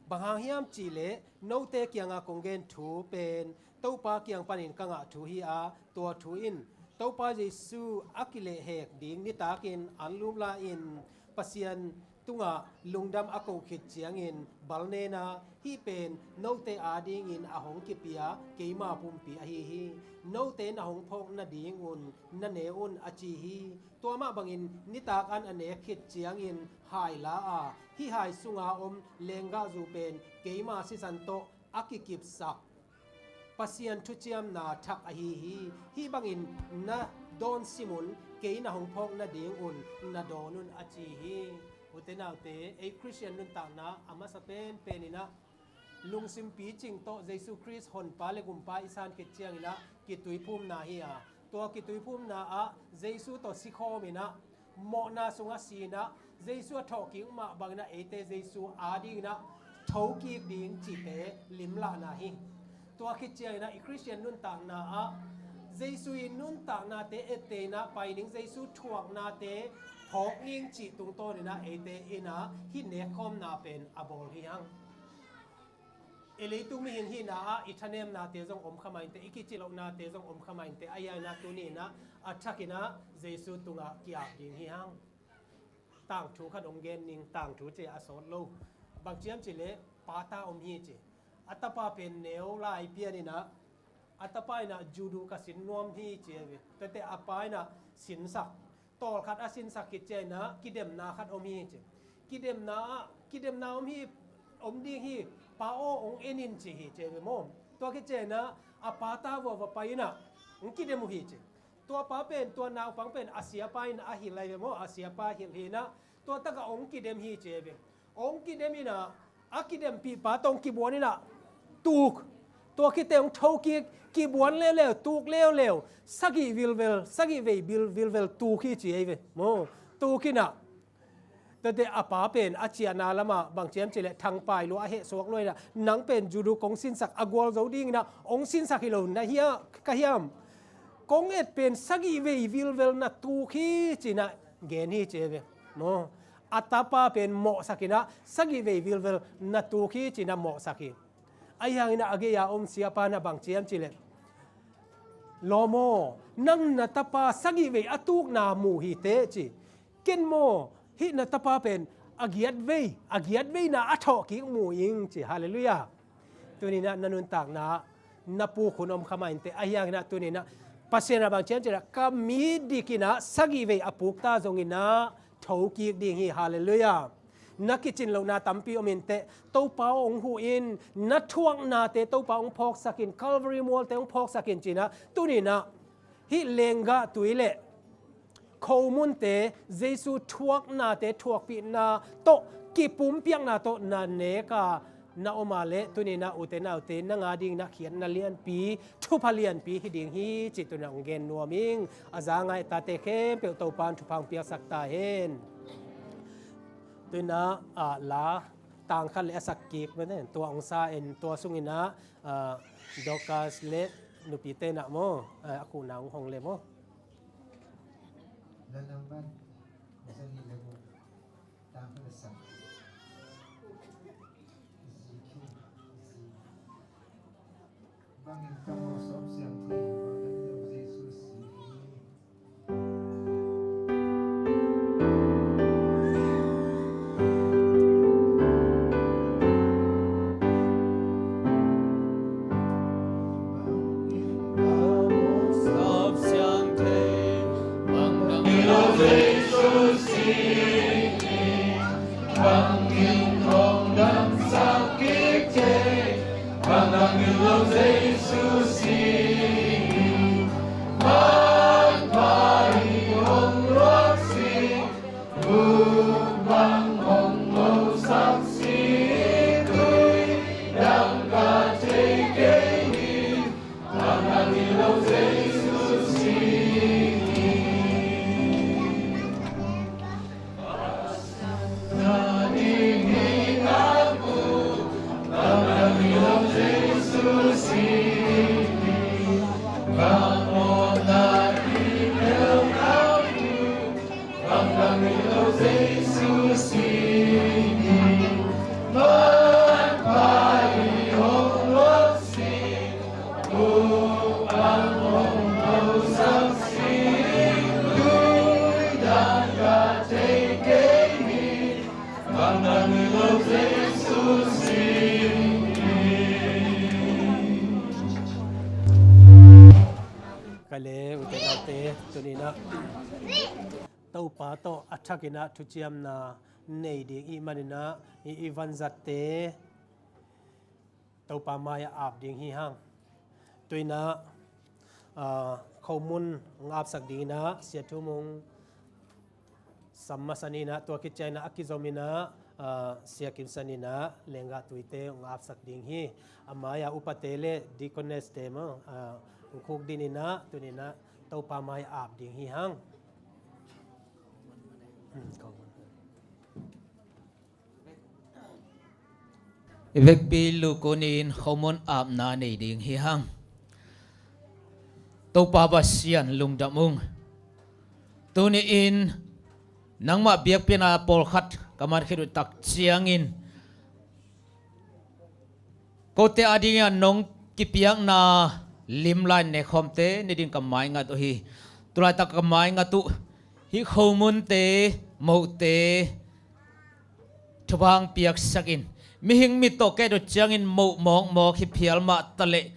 Bang hang hiam cihleh note kiangah kong gen thu pen Topa kiang panin ka ngah thu hi a, tua thu in Topa Jesu a kilehhek ding nitakin anlum la-in Pasian tungah lungdam a ko khit ciangin balnena hih pen note adingin a hong kipia keima pumpi ahi hi. Note na hong phawk nadingun na ne un a ci hi. Tua mah bangin nitak an a nek khit ciangin hai la a, hih hai sunga om lenggahzu pen keima sisan tawh a kikipsak Pasian thuciamna thak ahi hi. Hih bangin na dawn simun kei na hong phawk nadingun na dawn un a ci hi. Ute naute, ei Khristian nuntakna a masa penpen inah lungsim picing tawh Jesu Khrist honpa le gumpa i san khit cianginah kituiphumna hi a, tua kituiphumna ah Jesu tawh sikhawm inah mawhna sungah si inah Jesu a thawhkik mah banginah eite Jesu adinginah thokik ding cihte limlahna hi. Tua khit cianginah i Khristian nuntakna ah Jesu i nuntaknate etteinah pai ding, Jesu thuaknate phawk ding cih tungtawninah eite inah hih nekkhawmna pen a bawl hi hang. I leitung mihing hihna ah i thanemnate zong om kha mah inteh, i kicilohnate zong om kha mah inteh, ahi hanginah tuni inah a thakinah Jesu tungah ki-ap ding hi hang. Tangthu khat hong gen ning, tangthu ci a sawt lo. Bang ciam cihleh pata om hi ci. A tapa pen neu lai pian inah a tapa inah judo ka sin nuam hi ci a ve. Tuate a pa inah sinsak, tawlkhat a sinsak khit cianginah kidemna khat om hi ci. Kidemna ah, kidemna om hi, om ding hi, pa aw hong en in ci hi ci a ve maw. Tua khit cianginah a pata vua va pai inah hong kidem uh hi ci. Tua pa pen, tua naupang pen a siapa in a hilh lai ve maw, a siapa hilh hi inah tua takah hong kidem hi ci a ve. Hong kidem inah a kidempihpa tawh hong kibuan inah tuk. Tua khit teh hong thokik, kibuan leuleu, tuk leuleu, sagih vilvel, sagih vei bil vilvel tuk hi ci a ve maw. Tuk inah tuate a pa pen a ciahna lamah bang ciam cihleh thangpai lua a hehsuak lua inah nang pen judo kong sinsak a gualzo dinginah hong sinsak hi lo na hia ka hiam? Kong et pen sagih vei vilvel na tuk hi ci inah gen hi ci a ve maw. A tapa pen mawhsak inah sagih vei vilvel na tuk hi ci inah mawhsak hi. Ahi hanginah a gei-a om siapa inah bang ciam cihleh, lawm aw, nang na tapa sagih vei a tukna mu hi teh ci. Ken maw, hih na tapa pen a giat vei, a giat veina a thawhkik mu ing ci. Halleluiah. Tuninah na nuntakna na puk hun om kha mah inteh, ahi hanginah tuninah Pasian ah bang ciam cihleh ka mi dikinah sagih vei a pukta zonginah thokik ding hi. Halleluiah. Na kicin lohna tampi om inteh, Topa aw hong huh in, na thuaknate Topa hong phawksak in, Calvary mualte hong phawksak in ci inah tuninah hih lenggah tui le khomunte Jesu thuaknate thuakpihna tawh, kipumpiakna tawh na neka na om a leh tuninah ute naute nang adinginah khiatna lianpi, thupha lianpi hi ding hi cih tuninah hong gen nuam ing. A za ngai tate khempeuh Topa in thupha hong piaksak ta hen. Tuninah ah, la tangkhat le a sak kik mah nen tua hong sa in, tua sunginah ah, Dorcas le nupite inah maw, ah, a khuhna hong hong le maw. Le ute naute, tuninah Topa tawh a thakinah thuciamna nei ding ih maninah i, i vanzatte Topa mai-ah ap ding hi hang. Tuinah, ah, khomun ngapsak dinginah Sia Thu Mung sam masa ninah, tua kicianginah a kizominah, ah, Sia Kim San inah lenggah tuite ngapsak ding hi. A mai-ah upate le deaconess te maw, ah, khuk dininah tuninah Topa mai-ah ap ding hi hang. Hmm, khomun. I vekpi lukun in khomun apna nei ding hi hang. Topa Pasian lungdam ung. Tuni-in nangmah biakpiakna pawlkhat ka man khit uh tak ciangin kote a dingin nong kipiakna limlai nekhawmte ni ding ka maingat uh hi. Tulaitak ka maingat uh hih khomunte, mohte thupha hong piaksak in. Mihing mit tawh ka et uh ciangin moh mawkmawk hi phial mah taleh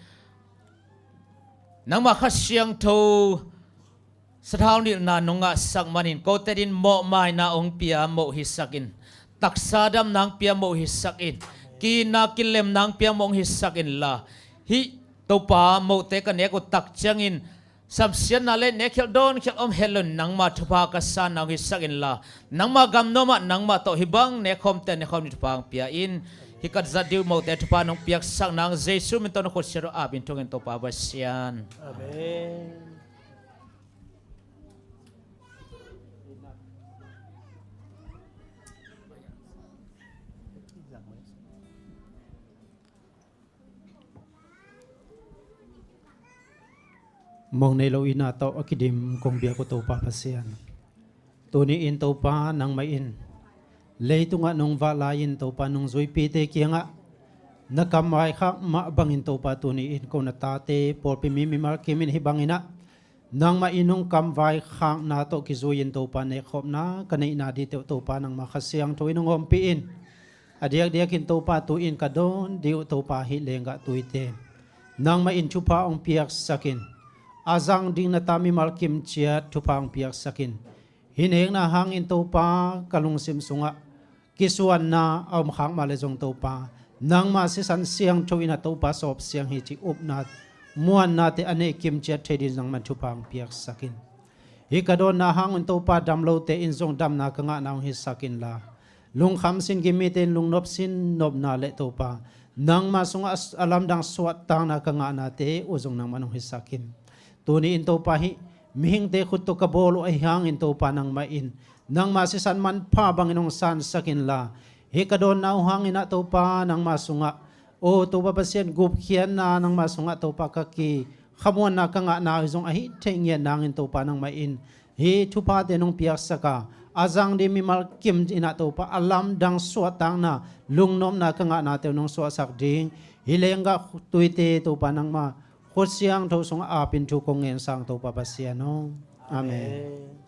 nangmah Kha Siangtho sathau nilhna nong ngahsak manin kote din mawhmaina hong pia moh hisak in. Taksa damna hong pia moh hisak in. Kina kilemna hong pia moh hong hisak inla, hih Topa mohte ka nek uh tak ciangin samsiatna le nekkhialh dawnkhialh om het loin nangmah thupha ka sanna hong hisak inla, nangmah gam nuamah nangmah tawh hih bang nekhawmte nekhawm ni thupha hong pia in. Hih ka zat ding uh mohte thupha nong piaksak nang Jesu min tawh na khut siat uh ap in thungin Topa Pasian. Amen. Mong nei lo ina tawh a kidim kong biak uh Topa Pasian, tuni-in Topa nangmah in leitungah nong vah lai-in Topa nungzuipite kiangah na kamvaikhak mah bangin Topa tuni-in ko na tate pawlpi mi mimal kimin hih banginah nangmah in nong kamvaikhakna tawh kizui-in Topa nekhawmna ka neihna dingte uh Topa nangmah Kha Siangtho in hong ompih in. A diakdiakin Topa tu-in ka dawn ding uh Topa hih lenggah tuite nangmah in thupha hong piaksak in. A zang ding na ta mimal kimciat thupha hong piaksak in. Hih nekna hangin Topa ka lungsim sungah kisuanna a omkhak mah le zong Topa nangmah sisan siangtho in a Topa sawp siang hi cih upna muannate a neih kimciat thei ding nangmah in thupha hong piaksak in. Hih ka dawnna hangin Topa dam lote in zong damna ka ngahna hong hisak inla, lungkham sin gim mite in lungnop sin nopna le Topa nangmah sungah a lamdang suahtakna ka ngahnate uh zong nangmah in hong hisak in. Tuni-in Topa hih mihingte khut tawh ka bawl uh ahi hangin Topa nangmah in nangmah sisan manpha bangin hong sansak inla, hih ka dawnna uh hanginah Topa nangmah sungah, aw Topa Pasian gupkhiatna nangmah sungah Topa ka kikhamuanna ka ngahna uh zong ahi theih ngiat nangin Topa nangmah in hih thuphate nong piaksak a, a zang ding mimal kim inah Topa a lamdang suahtakna lungnopna ka ngahnate uh nong suahsak ding hih lenggah tuite Topa nangmah khut siangtho sungah apin thu kong ngen sang Topa Pasian aw. Amen. Amen.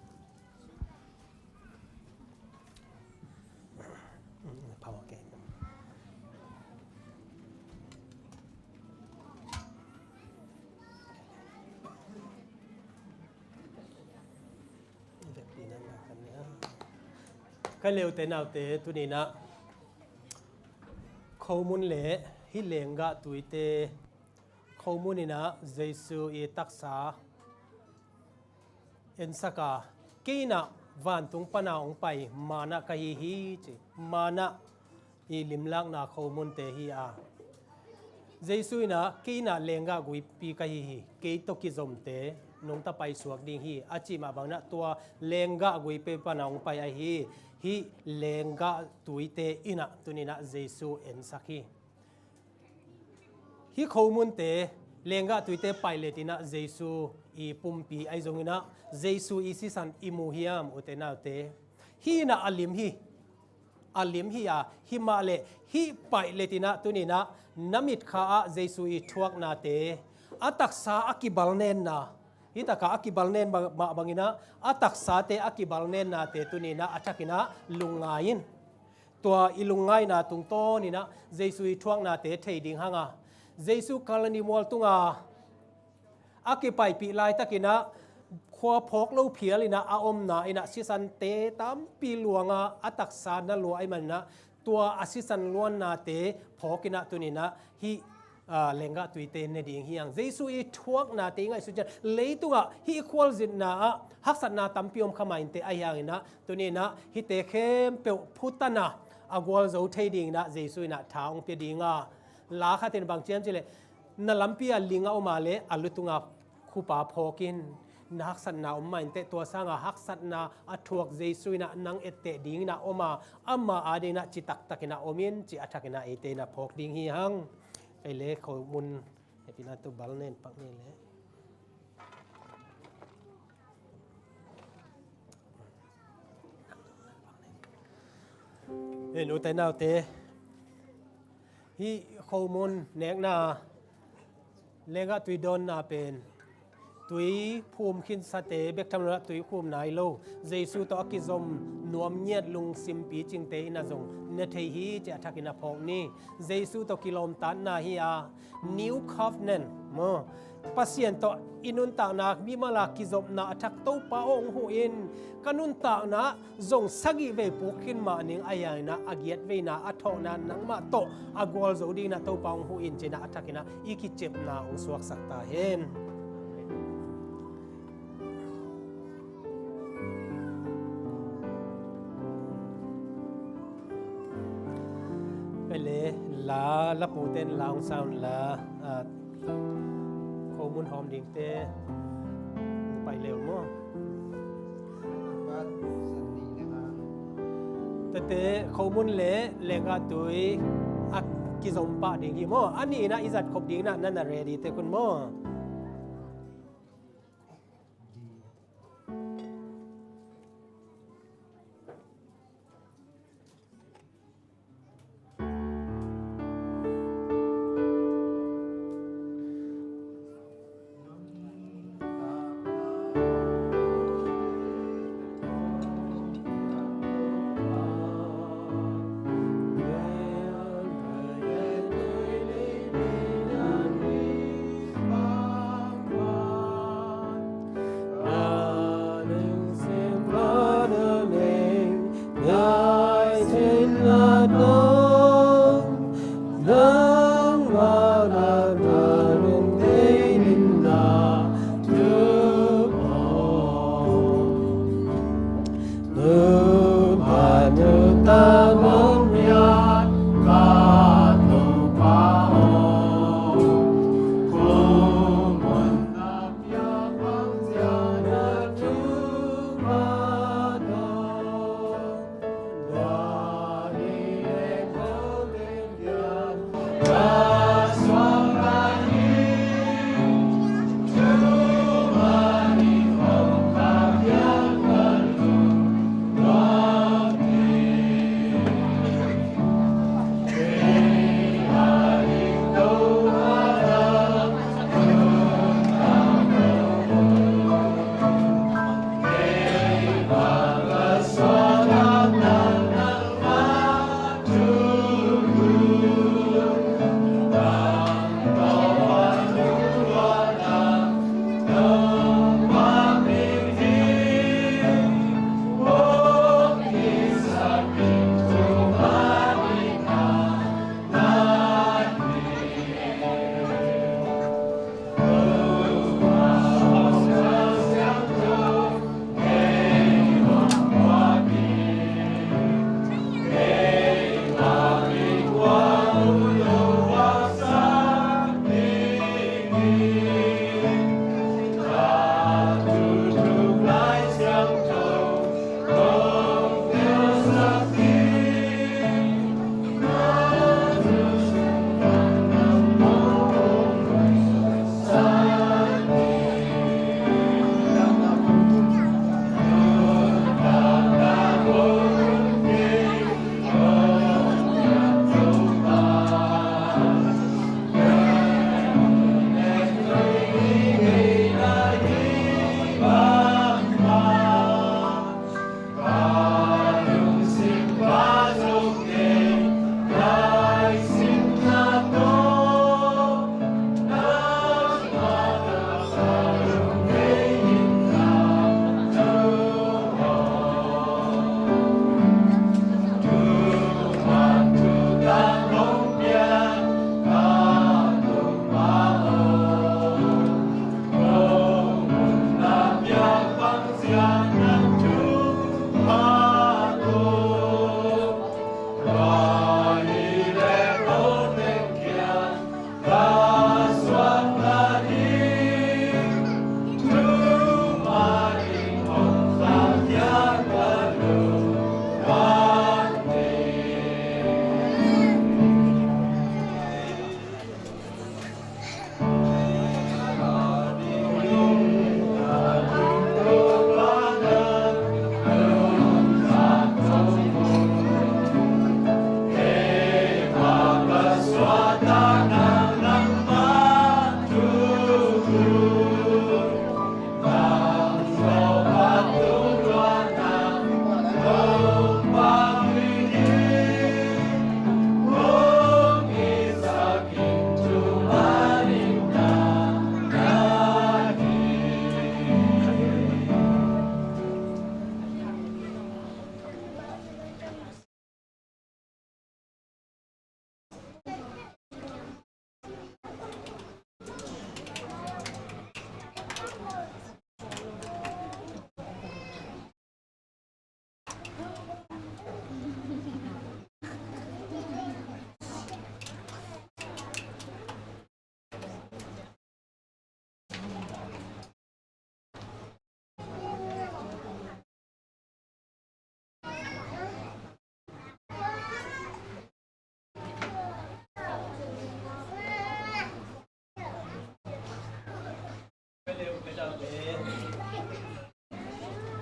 Ka leute naute tuninah khomun le hih lenggah tuite khomun inah Jesu i taksa ensaka kei inah vantung pana hong pai manna ka hi hi ci. Manna i limlakna khomunte hi a, Jesu inah kei inah lenggah guipi ka hi hi, kei tawh kizomte nong tapai suak ding hi a cih mah banginah tua lenggah guipi pana hong pai ahi hih lenggah tuite inah tuninah Jesu ensak hi. Hih khomunte lenggah tuite paihlet inah Jesu i pumpi ahi zonginah Jesu i sisan i mu hiam ute naute? Hih inah a lim hi. A lim hi a, himah le hih paihlet inah tuninah na mitkha ah Jesu i thuaknate a taksa a kibalnenna, hih taka a kibalnen mah banginah a taksate a kibalnennate tuninah a thakinah lungngai in. Tua i lungngaina tungtawninah Jesu i thuaknate thei ding hanga, Jesu Kalvari mual tunga a kipaipih laitakinah khua phawk lo phialinah a omna inah sisante tampi luanga a taksa na lua ahih maninah tua a sisan luannate phawkinah tuninah hih, aa, lenggah tuite ne ding hi hang. Jesu i thuaknate i ngaihsut ciang leitungah hih khualzinna ah haksatna tampi om kha mah inteh, ahi hanginah tuninah hihte khempeuh phutana a gualzo thei dinginah Jesu inah tha hong pia dinga, la khatin bang ci hiam cihleh na lampi a ling a om a le a lutunga khupa phawk in. Na haksatna om mah inteh, tua sanga haksatna a thuak Jesu inah nang etteh dinginah om a, ama adinginah citaktakinah om in ci a thakinah eite inah phawk ding hi hang. Kei le khomun hehpihna tu bal nen pak ni le. Hei, ute naute, hih khomun nekna lenggah tui dawnna pen tui phum khinsate bek tham loin tui khum nai lo, Jesu tawh a kizom nuam ngiat lungsim picingte inah zong ne thei hi ci a thakinah phawk ni. Jesu tawh kilawmtatna hi a, New Covenant maw, Pasian tawh i nuntakna mimal a kizopna a thak Topa aw hong huh in, ka nuntakna zong sagih vei puk khin mah ning, ahi hanginah a giat veina a thawhna nangmah tawh a gualzo dinginah Topa hong huh in cinah a thakinah i kicepna hong suaksak ta hen. Kei le la, laputen la hong sa un la, ah, khomun hawm dingte pai leu maw? Tete khomun le lenggah tui a kizom pah ding hi maw? A nih inah i zat khop dinginah na na ready tek un maw?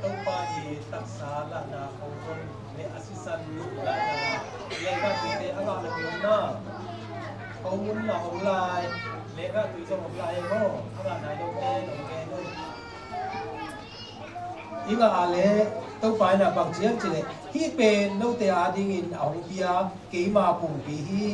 Topa i taksa lahna khong khong le a sisan lahna lenggahtuite a ngah na hi na. Khomun la hong lai, lenggahtui zong hong lai e maw, a ngah nai lote nong gen un. I ngah a le Topa in a bang ci hiam cih leh, hih pen note adingin a hong pia keima pumpi hi.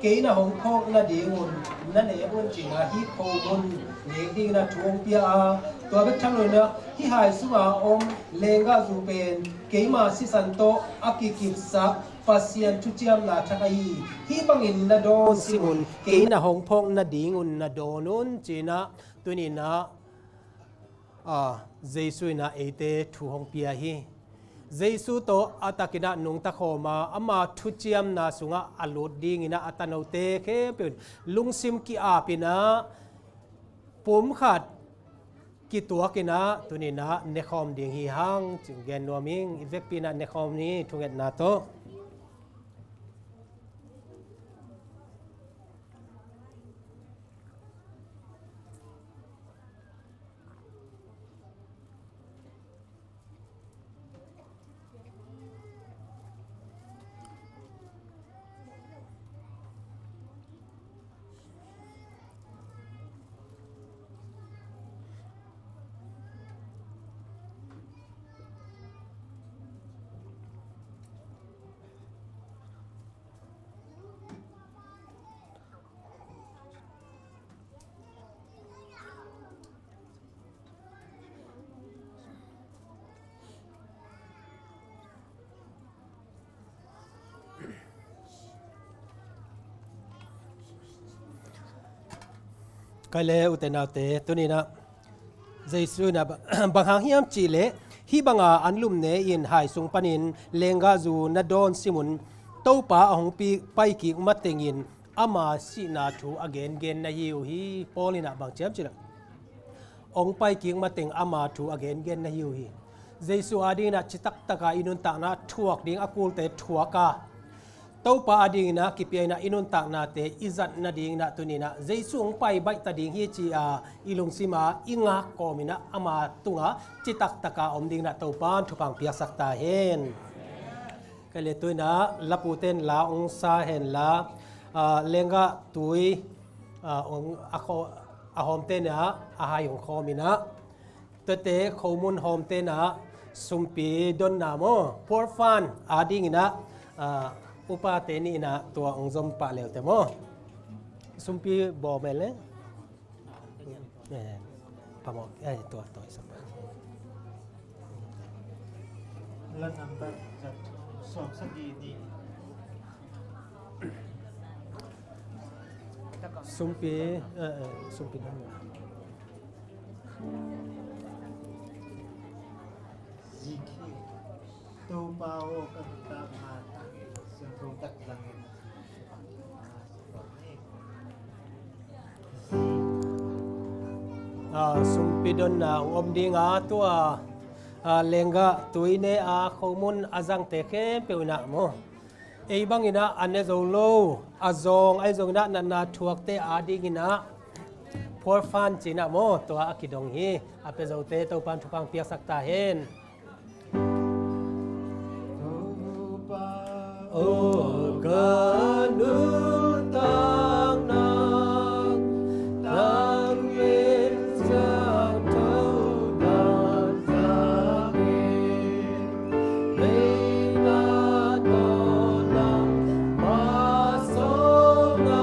Kei na hong phawk nadingun na ne un, ci-in a hih khomun nek dingin a thu hong pia a, tua bek tham loin a hih hai sunga om lenggahzu pen keima sisan tawh a kikipsak Pasian thuciamna thak ahi hi. Hih bangin na dawn simun, kei na hong phawk nadingun na dawn un, ci-in a tuni-in a a, Jesu in a eite thu hong pia hi. Jesu tawh a takin a nungta khawm a, ama thuciamna sungah a lut dingin a, a tanote khempeuh in lungsim ki-apin a, pumkhat kituakin a, tuni-in a nekhawm ding hi hang, ci-in gen nuam ing. I vekpi-in a nekhawm ni, thungetna tawh. Kei le ute naute, tuni-in a Jesu in a bang hang hiam cih leh, hih banga anlum ne-in hai sung panin lenggahzu na dawn simun, Topa a hong pi-, paikik matengin ama sihna thu a gengen na hi uh hi. Paul in a bang ci hiam cih leh, hong paikik mateng ama thu a gengen na hi uh hi. Jesu adingin a citaktaka i nuntakna thuak ding a kulte thuak a, Topa adingin a kipia in a i nuntaknate i zat nadingin a tuni-in a Jesu hong pai baihta ding hi ci-a i lungsima i ngak kawmin a ama tunga citaktaka om dingin a Topa'n thupha hong piaksak ta hen. Kei le tu-in a lapute in la hong sa hen la, a, lenggahtui, a, hong a khaw-, a hawmte in a, a hai hong khawm in a, tuate khomun hawmte in a sumpi donna maw, poor fund adingin a, a, upate nih in a tua hong zom pah le uh teh maw. Sumpi bawm e le. Eh, pamawh, eh, tua, tua, isa pa. Lot number sawmsagih nih. Sumpi, eh, eh, sumpi dong. Zikhi. Topa aw, ka nuntakna tang siangtho tak zangin. Ah, sumpi donna hong om ding a, tua, ah, lenggahtui ne a khomun a zangte khempeuh in a maw, ei bangin a a ne zo lo, a zawng ahi zongin a natna thuakte adingin a poor fund ci-in a maw, tua a kidong hi. A pia zote Topa'n thupha hong piaksak ta hen. O ka nuntakna tangin siangtho tak zangin, leina tawh nangma sawlna.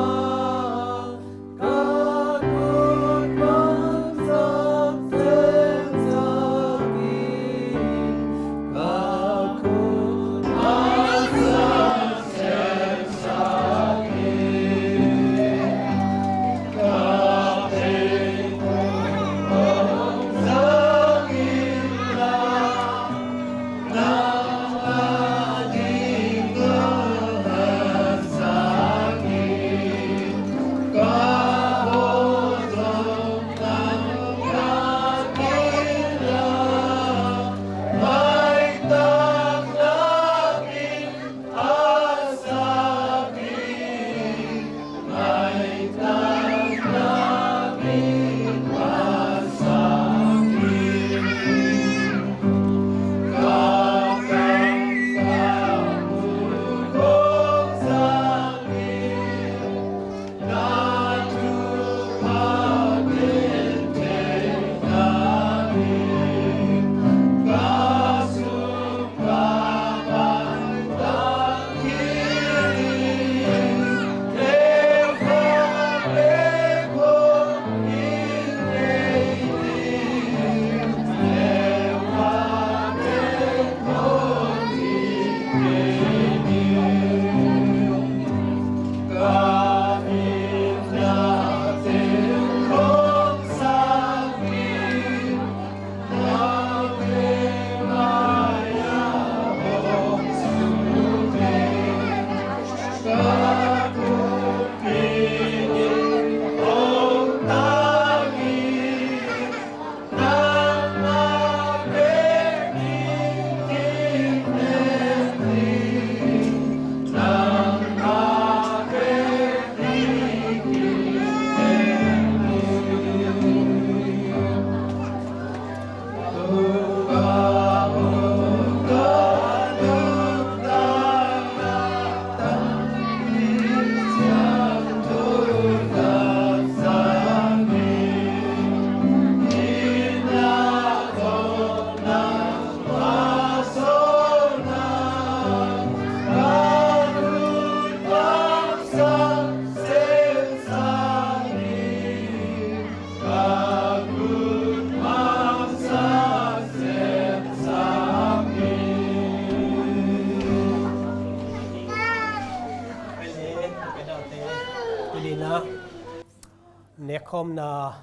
Khawmna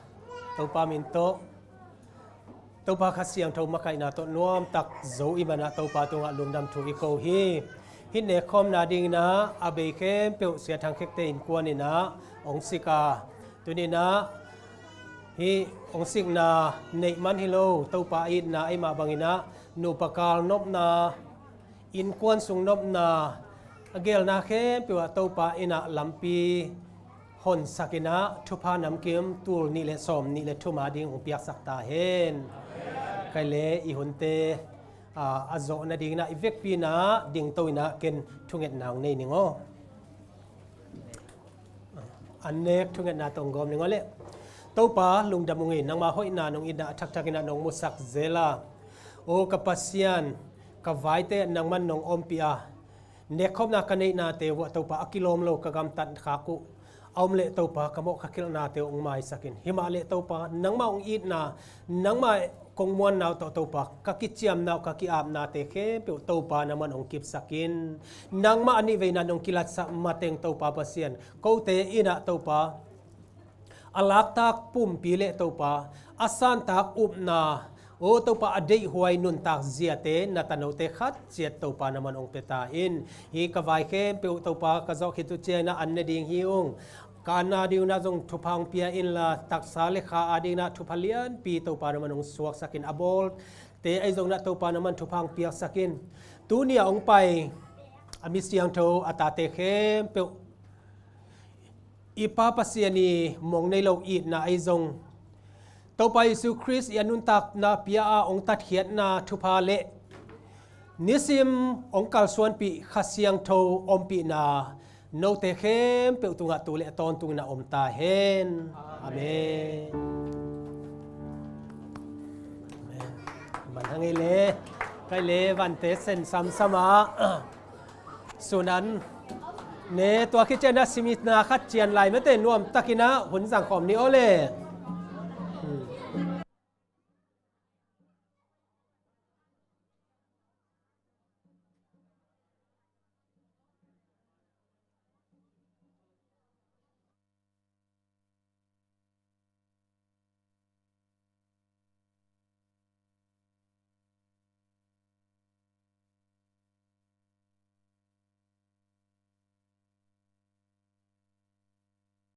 Topa min tawh, Topa Kha Siangtho makaihna tawh nuamtak zo i manah Topa tungah lungdam thu i ko hi. Hih nekkhawmna dinginah a bei khempeuh Sia Thang Khekte innkuan inah hong sik a, tuninah hih hong sikna neih man hi lo, Topa a itna ahih mah banginah nupa kal nopna, innkuan sung nopna, a gelna khempeuh ah Topa inah lampi honsak inah thupha namkim tul nih le sawm nih le thum a ding hong piaksak ta hen. Kei le i hunte, aa, a zawh nadinginah i vekpi inah dingto inah ken thungetna hong nei ning aw. An nek thungetna tawh hong gawm ning aw leh. Topa lungdam ung ei, nangma hoihna nong itna a thakthak inah nong musak zel a, aw ka Pasian, ka vaite nangman nong ompih a, nekkhawmna ka neihnate uh ah Topa a kilawm lo ka gamtat khak uh a om leh Topa ka mawh ka khilhnate uh hong maisak in. Himah leh Topa nangmah hong itna, nangmah kong muanna uh tawh Topa ka kiciamna uh ka ki-apnate khempeuh Topa nangman hong kipsak in. Nangmah a nih veina nong kilatsak mateng Topa Pasian, kote inah Topa a laktak pumpi le Topa a santak upna, aw Topa a deihhuai nuntak ziate na tanote khat ciat Topa nangman hong pia ta in. Hih ka vai khempeuh Topa ka zawh khit uh ciangin ah an ne ding hi ung. Ka an a ding uh inah zong thupha hong pia inla, taksa le kha a ding inah thupha lianpi Topa nangman hong suaksak in, a bawlte ahi zong inah Topa nangman thupha hong piaksak in. Tuni a hong pai a mi siangtho a tate khempeuh i Pa Pasian i mong nei lo itna ahi zong, Topa Jesu Khrist i a nuntakna pia a hong tatkhiatna thupha le nisim hong kalsuanpih Kha Siangtho ompihna note khempeuh tungah tu le a tawntung inah om ta hen. Amen. Amen. Man hang ei le, kei le vante sen samsam ah. Sun an ne, tua khit ciangin ah simna khat cian lai mate, nuamtak inah hun zang khawm ni aw le. Hmm.